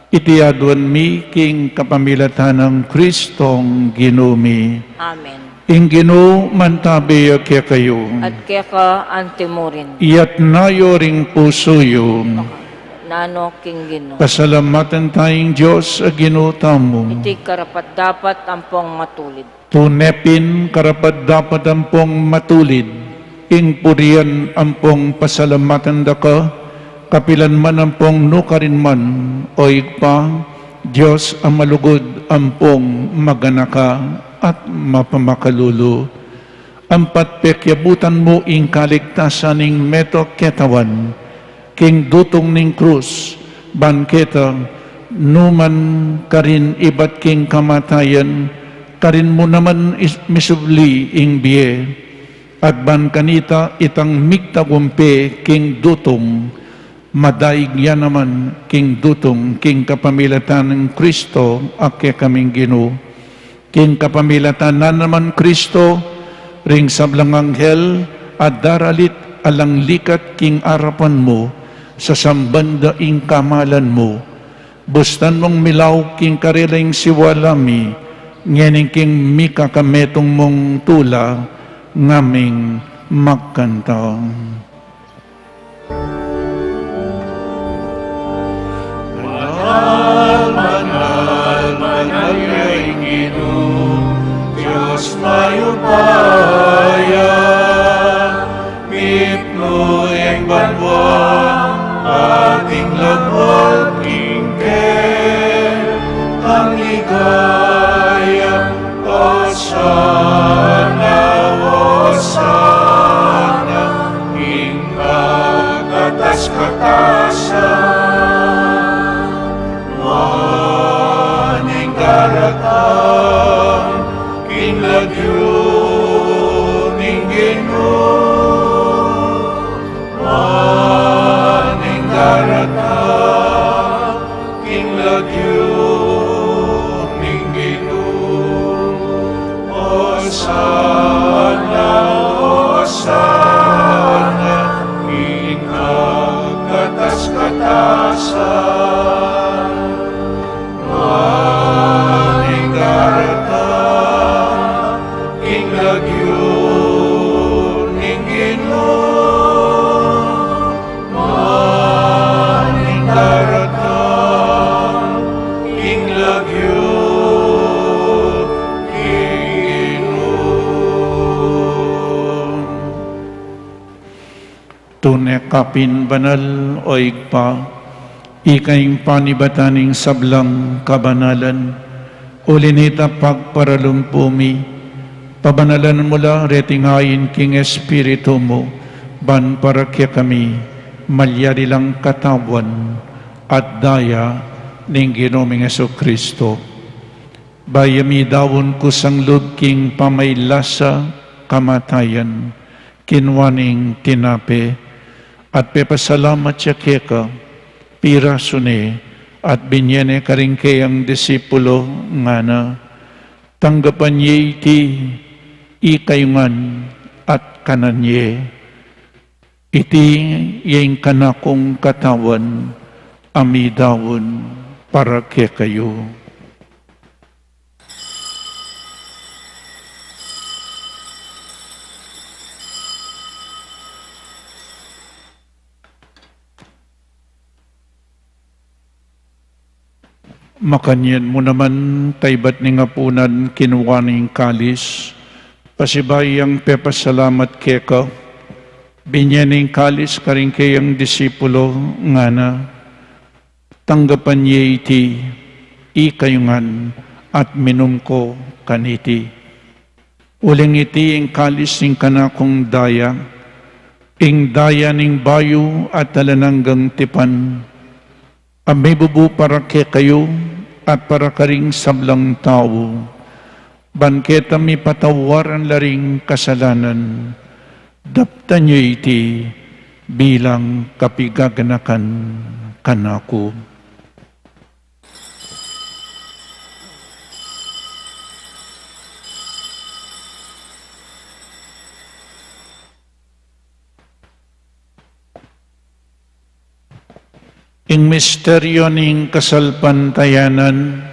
Iti aduan mi king kapamilatan nang Kristong Ginu mi. Amen. Ing Ginu mantabi ya kekayu. At keka antimurin. Iyatas yu ring pusu yu. Nanu king Ginu. Pasalamatan taya ing Dios a Ginu tamu. Iti karapat-dapat ampong matulid. Tune pin karapat-dapat ampong matulid, ing purian ampong pasalamatan da ka, kapilan man ampong nukarin man, O Ibpa, Dios a malugud ampong maganaka at mapamakalulu. Ampat pekyabutan mu ing kaligtasan ning metung ketawan, king dutung ning krus, ban keta, nu man karin ibat king kamatayan, karin mu naman is-, misubli ing bie. At ban kanita itang migtagumpe king dutung, madaig ya naman king dutung, king kapamilatan nang Kristo a kekaming Ginu. King kapamilatan na naman Kristo, ring sablang anghel a daralit alang likat king arapan mu, sasamban da ing kamalan mu. Bustan mung milauk king karela ing siwala mi, ngening king mikakametung mung tula, ngaming magkanta. Banal, banal, banal ya ing Ginu, Dios mayupaya, mipnu ya ing banua, at ing lagwat king kekang ligaya. Osana, Osana, ing kakatas-katasan, nuan ing daratang king lagyu ning Ginu, nuan ing daratang king lagyu ning Ginu. Osana, Osana, ing kakatas-katasan, nuan ing daratang king lagyu ning Ginu, nuan ing daratang king lagyu ning Ginu. Tune ka pin banal, O Ibpa, ika ing panibatan ning sablang kabanalan. Uli nita, pagparalumpu mi, pabanalan mu la reting ain king Espiritu mu, ban para kekami malyari lang katawan at daya ning Ginu ming Jesucristo. Bayu mi daun kusang lub king pamailasa kamatayan, kinua neng tinape, at pepasalamat ya keka, pirasu ne, at binye ne karing keyang disipulo, ngana: Tanggapan ye iti ikayu ngan at kanan ye. Iti ya ing kanakung katawan a midaun para kekayu. Makanyan mu naman, kaybat ning apunan, kinua ne ing kalis, pasibayu yang pepasalamat keka, binye ne ing kalis karing keyang disipulo, ngana: Tanggapan ye iti, ikayu ngan, at minum ko kaniti. Uling iti ing kalis ning kanakung daya, ing daya ning bayu at alang anggang tipan, a mibubu para kekayu at para karing sablang tau, ban keta mipatawaran la ring kasalanan. Daptan yu iti bilang kapigaganakan kanaku. Ing misteryo ning kasalpantayanan.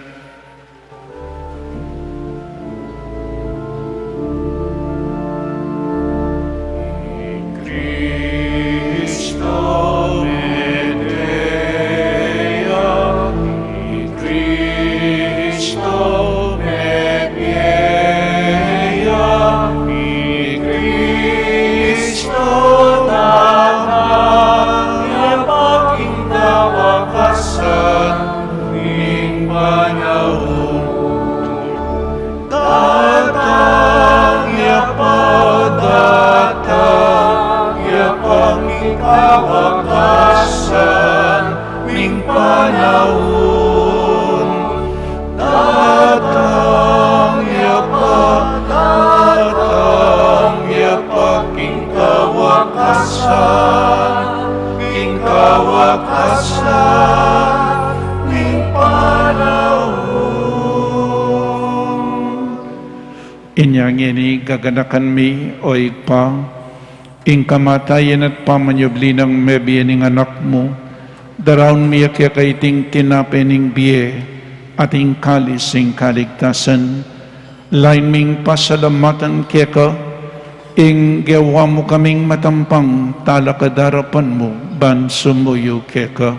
Kristo mebie ya, i Kristo datang ya pa king kawakasan ning panaun. Datang ya pa, datang ya pa king kawakasan ning panaun. Datang ya pa, datang ya pa king kawakasan, king kawakasan ning panaun. Inya ngeni gaganakan mi, o Ibpa, ing kamatayan at pamanyubli nang mebie ning Anak mu, daraun mi ya keka iting tinape ning bie at ing kalis ning kaligtasan. Lain ming pasalamatan keka ing gewa mu kaming matampang talakad king arapan mu ban sumuyu keka.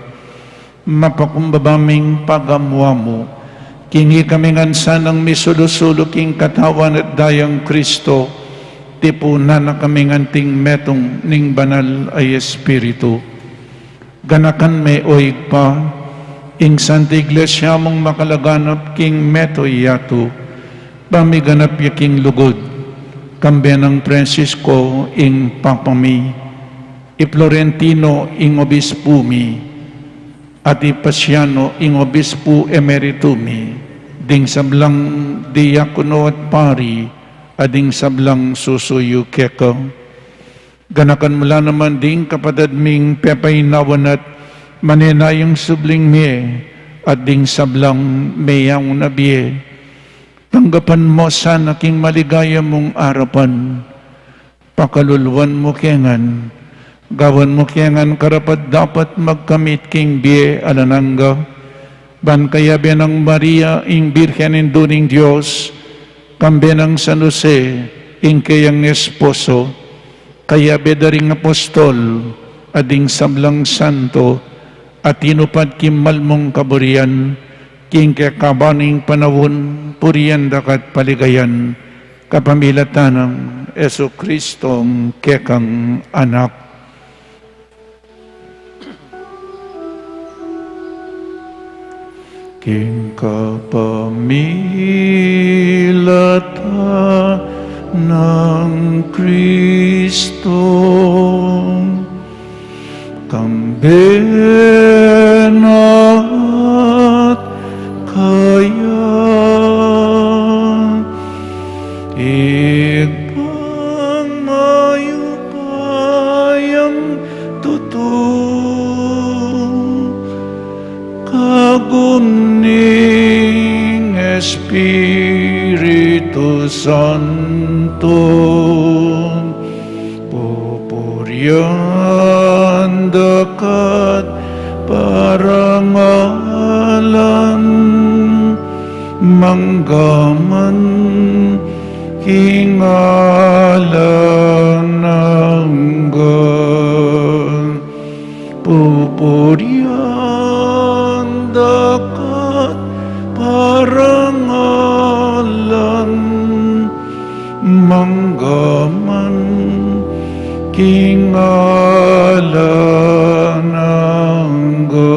Mapakumbaba ming pagamu-amu king ikami ngan sanang misulu-sulu king katawan at dayang Kristo, tipunan na kami ngan king metung ning Banal a Espiritu. Ganakan me, o Ibpa, ing Santa Iglesia mung makalaganap king mabilug a yatu, pamiganap ya king lugud, kambe nang Francisco ing Papa mi, i Florentino ing Obispu mi, at i Paciano ing Obispu Emeritu mi, ding sablang diakono at pari, at ding sablang susuyu keka. Ganakan mu la naman ding kapatad ming pepainawan at manenayang subling mie, at ding sablang meyaun a bie. Tanggapan mu sana king maligaya mung arapan. Pakaluluan mu ke ngan, gawan mu ke ngan karapat-dapat magkamit king bie alang angga, ban kayabe nang Maria, ing Birhen Indu ning Dios, kambe nang San Jose, ing keyang esposo, kayabe da ring apostol, at ding sablang santo, a tinupad king mal mung kaburian, king kekaban ning panaun, purian da ka at paligayan, kapamilatan nang Jesucristong kekang Anak. King kapamilatan nang Kristo, kambe na at kaya, Ibpang mayupayang tutu, kagum ning Espiritu Santo, pupurian da ka at parangalan, mangga man king alang angga. Pupurian da ka at parangalan, mangga man king alang angga.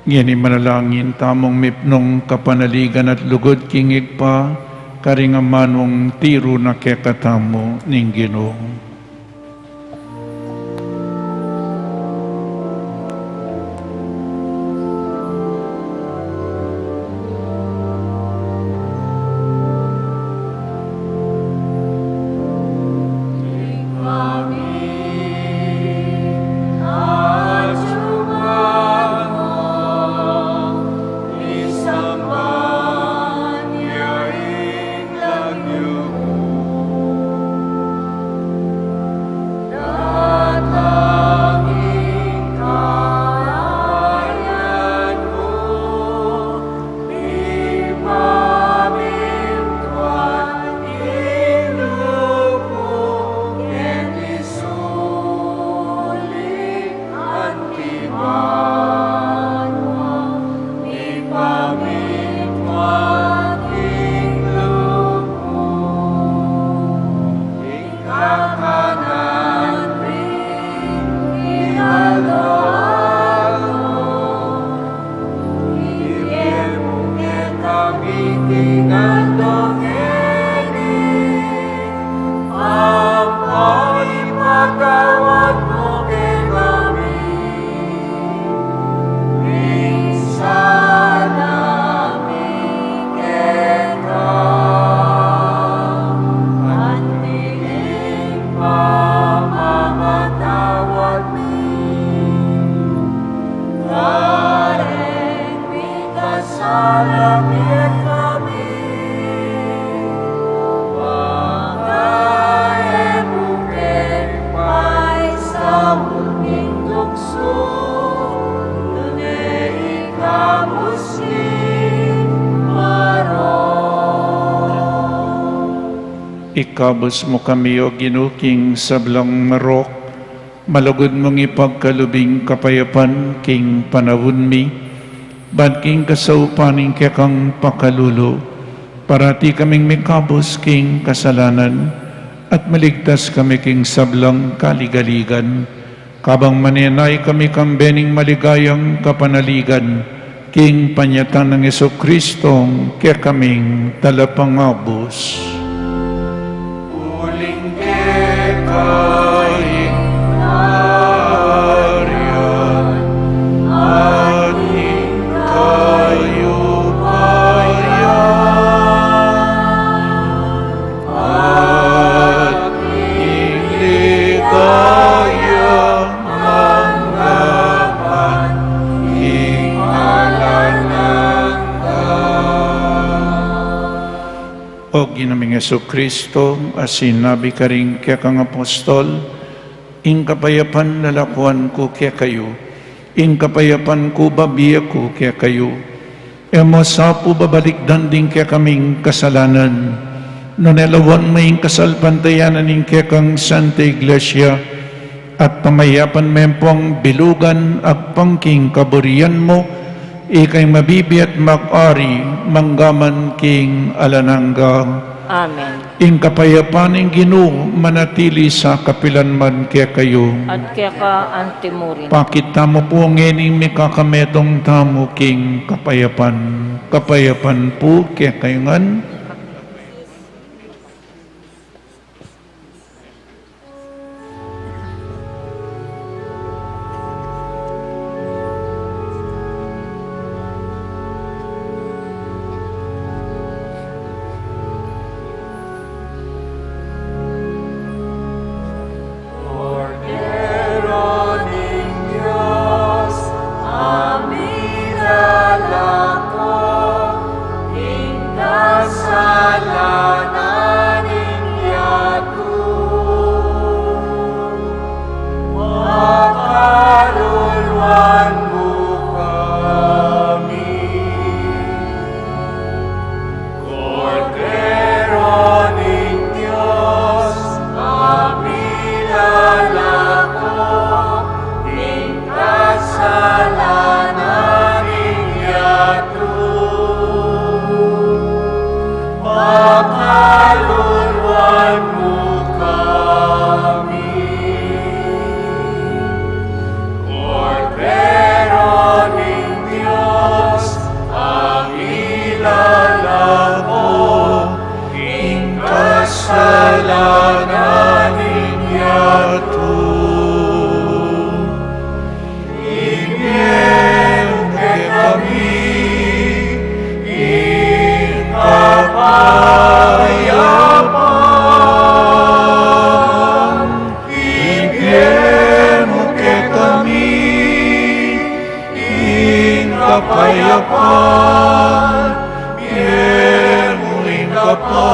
Ngeni manalangin tamung mipnung kapanaligan at lugud king Ibpa, karing amanung tiru na kekatamu ning Ginu. Ikabus mu kami, O Ginu, king sablang marok, malugud mung ipagkalub ing kapayapan king panaun mi, ban king kasaupan ning kekang pakalulu, parati kaming mikabus king kasalanan, at maligtas kami king sablang kaligaligan, kabang manenaya kami kang bening maligayang kapanaligan, king panyatang nang Jesucristo, kekaming Talapangabus. Uling keka ing kayarian at ing kayupayan, at ing ligaya mangga man king alang angga. O Ginu ming Jesucristo, a sinabi karing kekang apostol, ing kapayapan lalakuan ku kekayu, ing kapayapan ku babie ku kekayu. E mu sa pu babalikdan ding kekaming kasalanan, nune lawan mu ing kasalpantayanan ning kekang Santa Iglesia, at pamayapan me pu bilugan agpang king kaburian mu, ika ing mabibie at mag-ari mangga man king alang angga. Amen. Ing kapayapan ning Ginu manatili sa kapilan man kekayu. At keka antimurin. Pakit tamu pu ngeni ing mikakametung tamu king kapayapan. Kapayapan pu kekayu ngan. Kordero ning Dios, a milalako king kasa Kapayapan, bie mu ing kapayapan,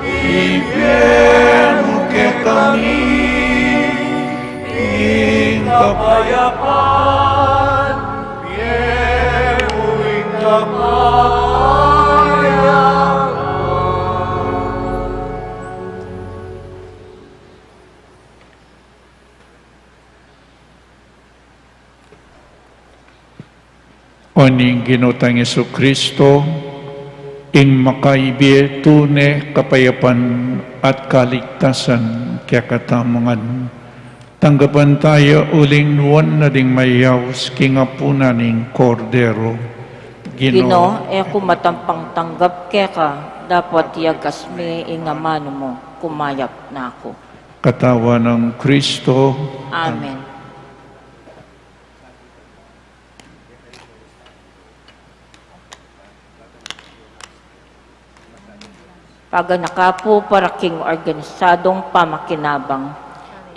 ibie mu kekami ing kapayapan, bie mu ing kapayapan. O ning Ginu tang Jesucristo, ing makaibie tune kapayapan at kaligtasan kekatamu ngan. Tanggapan taya uling nuan na ding mayaus king apunan ning Kordero. Ginu, e ku matampang tanggap keka, dapot iagas me ing amanu mu, kumayap na ku. Katawan nang Kristo. Amen. Paganaka pu para king organisadong pamakinabang.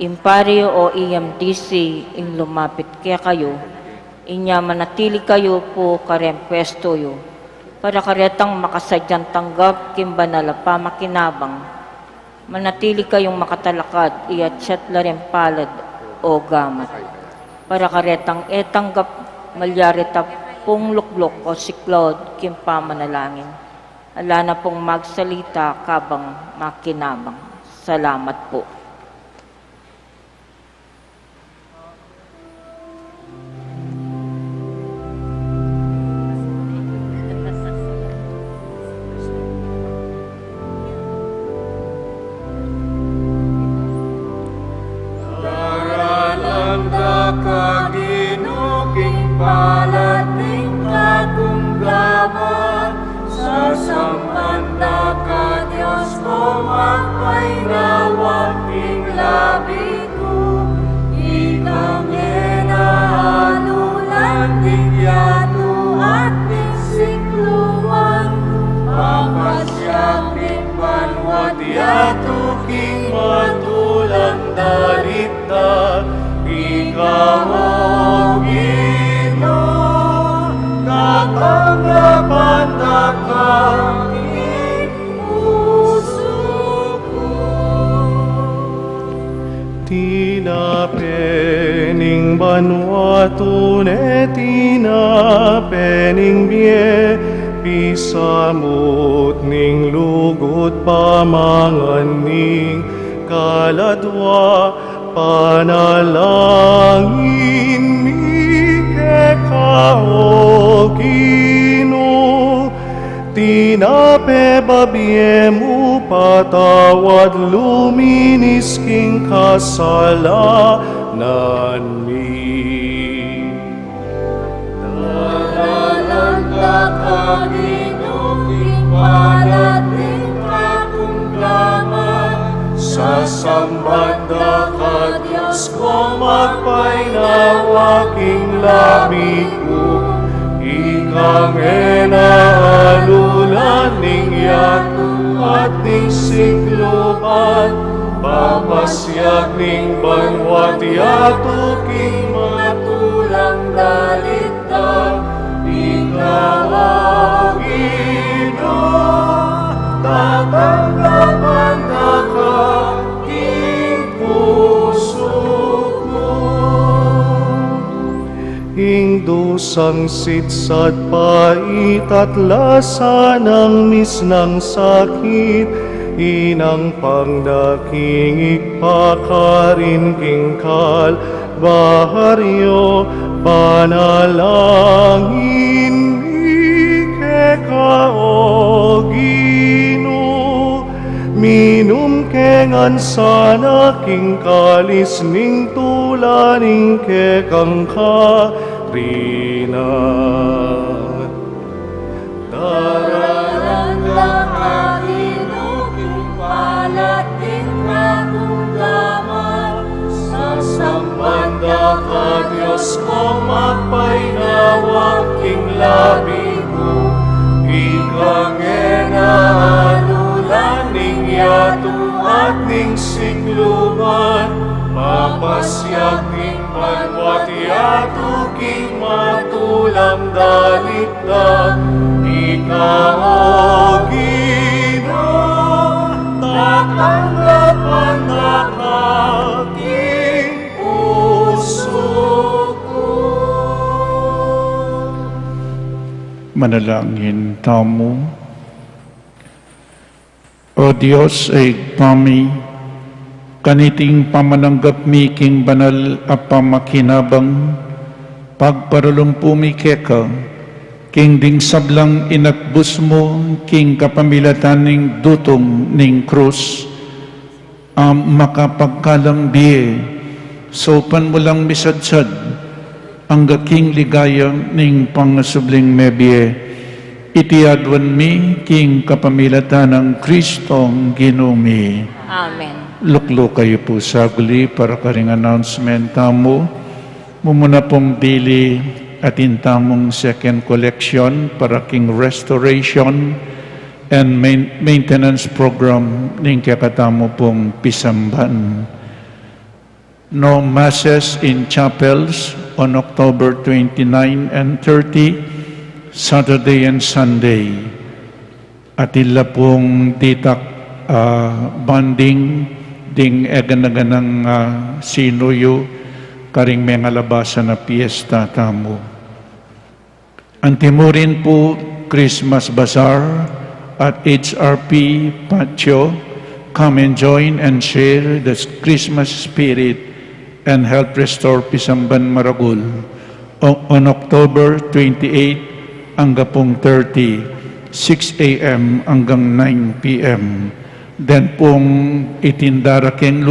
Ing pari o E M D C ing lumapit kekayu, inya manatili kayu pu kareng pwestu yu, para karetang makasadyang tanggap king banal a pamakinabang. Manatili kayung makatalakad, iyatsat la ring palad o gamat. Para karetang e tanggap, malyari ta pung lukluk o siklaud king pamanalangin. Ala na pung magsalita kabang makinabang. Salamat pu. Daralan da ka, Ginu, king palad ning kakumdaman, sasamban da ka, Dios ko, magpainawa king labi ku, ika ing alulan ning yatu at ning sikluban, papasiag ning banua't yatu king matulang dalit da, ika, o Ginu, tatanggapan da ka king pusu ku. Tinape ning banua, tune tinape ning bie, pisamut ning lugud, pamangan ning kaladua, panalangin mi keka, o Ginu. Tinape, babie mu, patawad, luminis king kasalanan mi. Daralan da ka, Ginu, king palad ning kakumdaman, sasamban da ka, Dios ko, magpainawa king labi ku, ika ing alulan ning yatu at ning sikluban, papasiag ning banua't yatu king matulang dalit da, ika, o Ginu, tatanggapan da ka king pusu ku. Ing dusang sitsat, pait at lasa nang misnang sakit, inampang da king Ibpa karin king Kalbaryo, panalangin mi keka, o Ginu. Minum ke ngan sana king kalis ning tula ning kekang karinan. Daralan da ka, Ginu, king palad ning kakumdaman, sasamban da ka, Dios ko, magpainawa king labi ku, ika ing alulan ning yatu Ning sikluban, mapasyag ning banwa at yatu king matulang dalit da, ika, O Ginu, tatanggapan da ka king pusu ku. Manalangin tamu. O Dios, Ibpa mi, kaniting pamananggap mi king banal a pamakinabang, pagparalumpu mi keka, king ding sablang inatbus mu king kapamilatan ning dutung ning krus, a makapagkalang bie, saupan mu lang misadsad angga king ligaya ning pangasubling mebie. Iti aduan mi king kapamilatan nang Kristong Ginu mi. Amen. Lukluk kayu pu saguli para karing announcement tamu. Mumuna pung dili, atin tamung second collection para king restoration and main-, maintenance program ning kekatamu pung pisamban. No masses in chapels on October twenty-nine and thirty, Saturday and Sunday. Atin la pung ditak, ah, bonding ding eganaganang, ah, sinuyu karing mengalabasan a piesta tamu. Antimurin pu, Christmas Bazaar at H R P Patio. Come and join and share the Christmas spirit and help restore Pisamban Maragul o-, on October twenty-eight angga pung thirty, six A M anggang nine P M. Then pung iting darakel,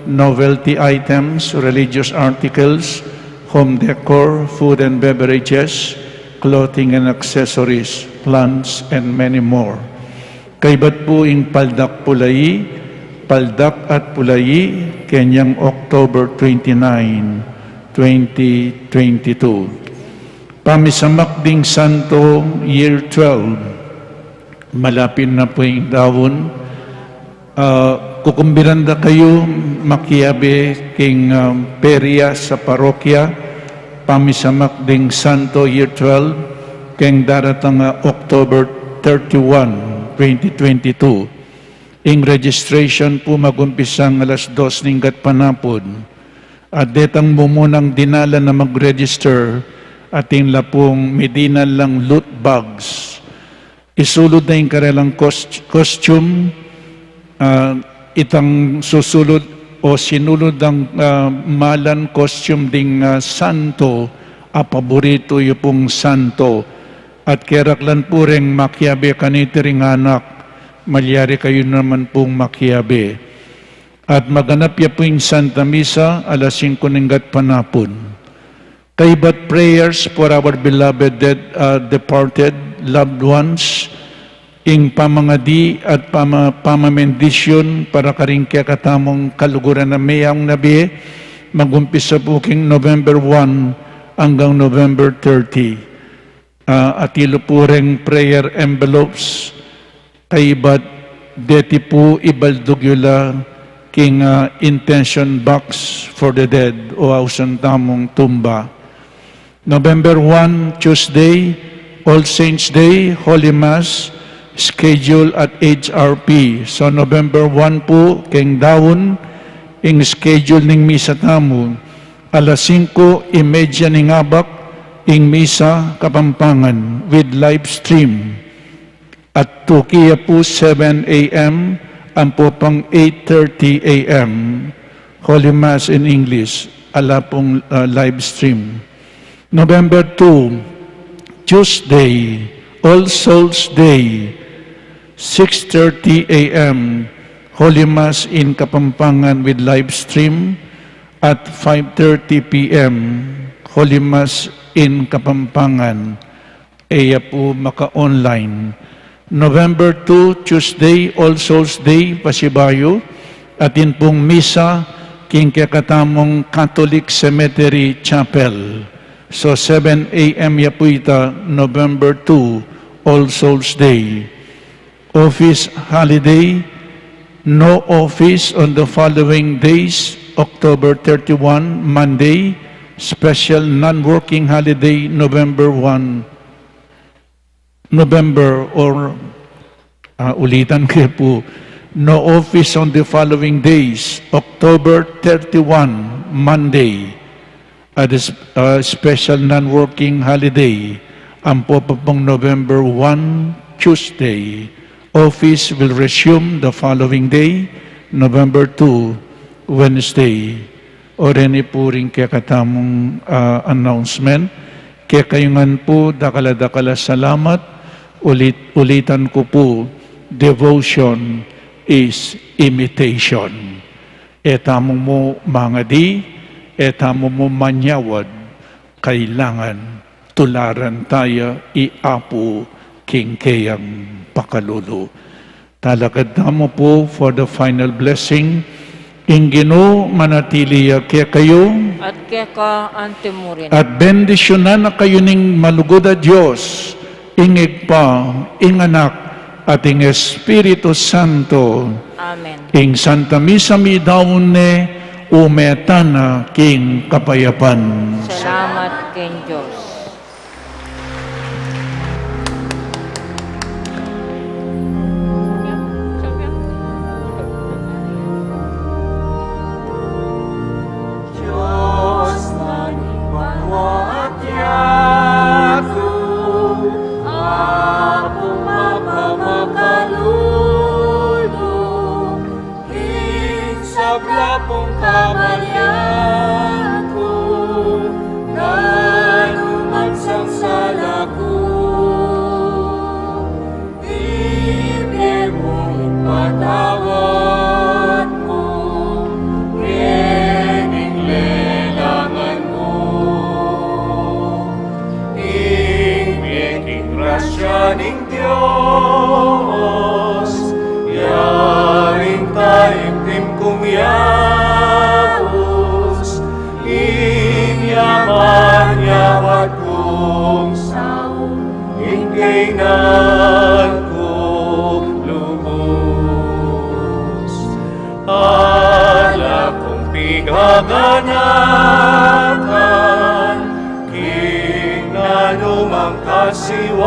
novelty items, religious articles, home decor, food and beverages, clothing and accessories, plants, and many more. Kaybat pu ing Paldak Pulayi, Paldak at Pulayi, kenyang October twenty-nine, twenty twenty-two. Pamisamak ding Santo Year twelve. Malapit na pu ing daun. Ah, kukumbidan da kayu makiabe king, ah, perya sa parokya, pamisamak ding Santo Year twelve, keng daratang, ah, October thirty-one, twenty twenty-two. Ing registration pu magumpisang alas dos ning gatpanapun. At detang mumunang dinalan a mag-register, atin la pung midinal lang loot bags. Isulud da ing karelang cos-, costume, ah, itang susulud o sinulud dang, ah, malan costume ding, ah, santo a paboritu yu pung santo. At keraklan pu reng makiabe kaniti ring anak, malyari kayu naman pung makiabe. At maganap ya pu ing Santa Misa alas singko ning gatpanapun. Kaybat prayers for our beloved dead, uh, departed loved ones, ing pamangadi at pama-, pamamendisyun para karing kekatamung kaluguran a meyaung na bie, magumpisa pu king November one anggang November thirty. Ah, atin la pu reng prayer envelopes, kaybat deti pu ibaldug yu la king, ah, intention box for the dead o ausan tamung tumba. November one, Tuesday, All Saints Day, Holy Mass, schedule at H R P. So, November one pu, keng daun, ing schedule ning misa tamu. Alas singko y media ning abak, ing misa Kapampangan with live stream. At tuki ya pu seven A M ampo pang eight thirty A M, Holy Mass in English, ala pung, uh, live stream. November two, Tuesday, All Souls Day, six thirty A M, Holy Mass in Kapampangan with live stream, at five thirty P M, Holy Mass in Kapampangan. E ya pu maka-online. November two, Tuesday, All Souls Day, pasibayu, atin pung misa king kekatamung Catholic Cemetery Chapel. So, seven A M ya pu ita, November two, All Souls Day. Office holiday, No office on the following days, October thirty-one, Monday, special non-working holiday, November one, November or, ah, ulitan ke pu, no office on the following days, October thirty-one, Monday, at a s-, a special non-working holiday, ampo pa pung November one, Tuesday. Office will resume the following day, November two, Wednesday. O reni pu ring kekatamung, ah, announcement. Kekayu ngan pu, dakal a dakal a salamat, ulit, ulitan ku pu, devotion is imitation. E tamu mu mangadi, e tamu mu manyawad, kailangan tularan taya i Apu king keyang pakalulu. Talakad tamu pu for the final blessing. Ing Ginu manatili ya kekayu. At keka antimurin. At bendisyunan na kayu ning malugud a Dios, ing Ibpa, ing Anak, at ing Espiritu Santo. Amen. Ing Santa Misa midaun ne, ume tana king kapayapan. Salamat king Dios. Dios na ning banua at yatu, Apung mapamakalulu, king sabla pung kabalian ku, nanu mang sala ku, ibie mu ing patawad mu, kening lelangan mu. Ing bie king grasya ning Dios, yaring taimtim kung yaus, ing yaman ya at kung saum, ing kaynan ku lubus. Ala kung pigaganakan, king nanu mang kasiwalan,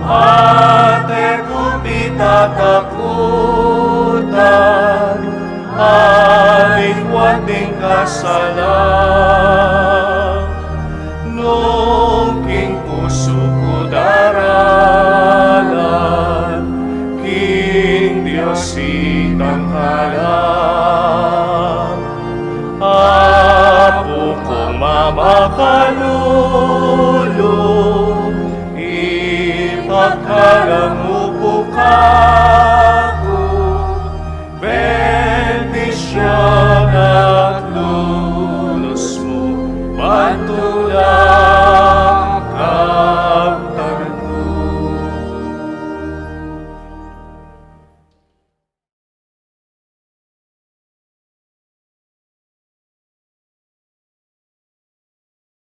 at e ku pitatakutan, aliwat ning kasalan. Nung king pusu ku daralan, king Dios itang kalam. Apu kung mamakalulu, ipakalam mu pu ka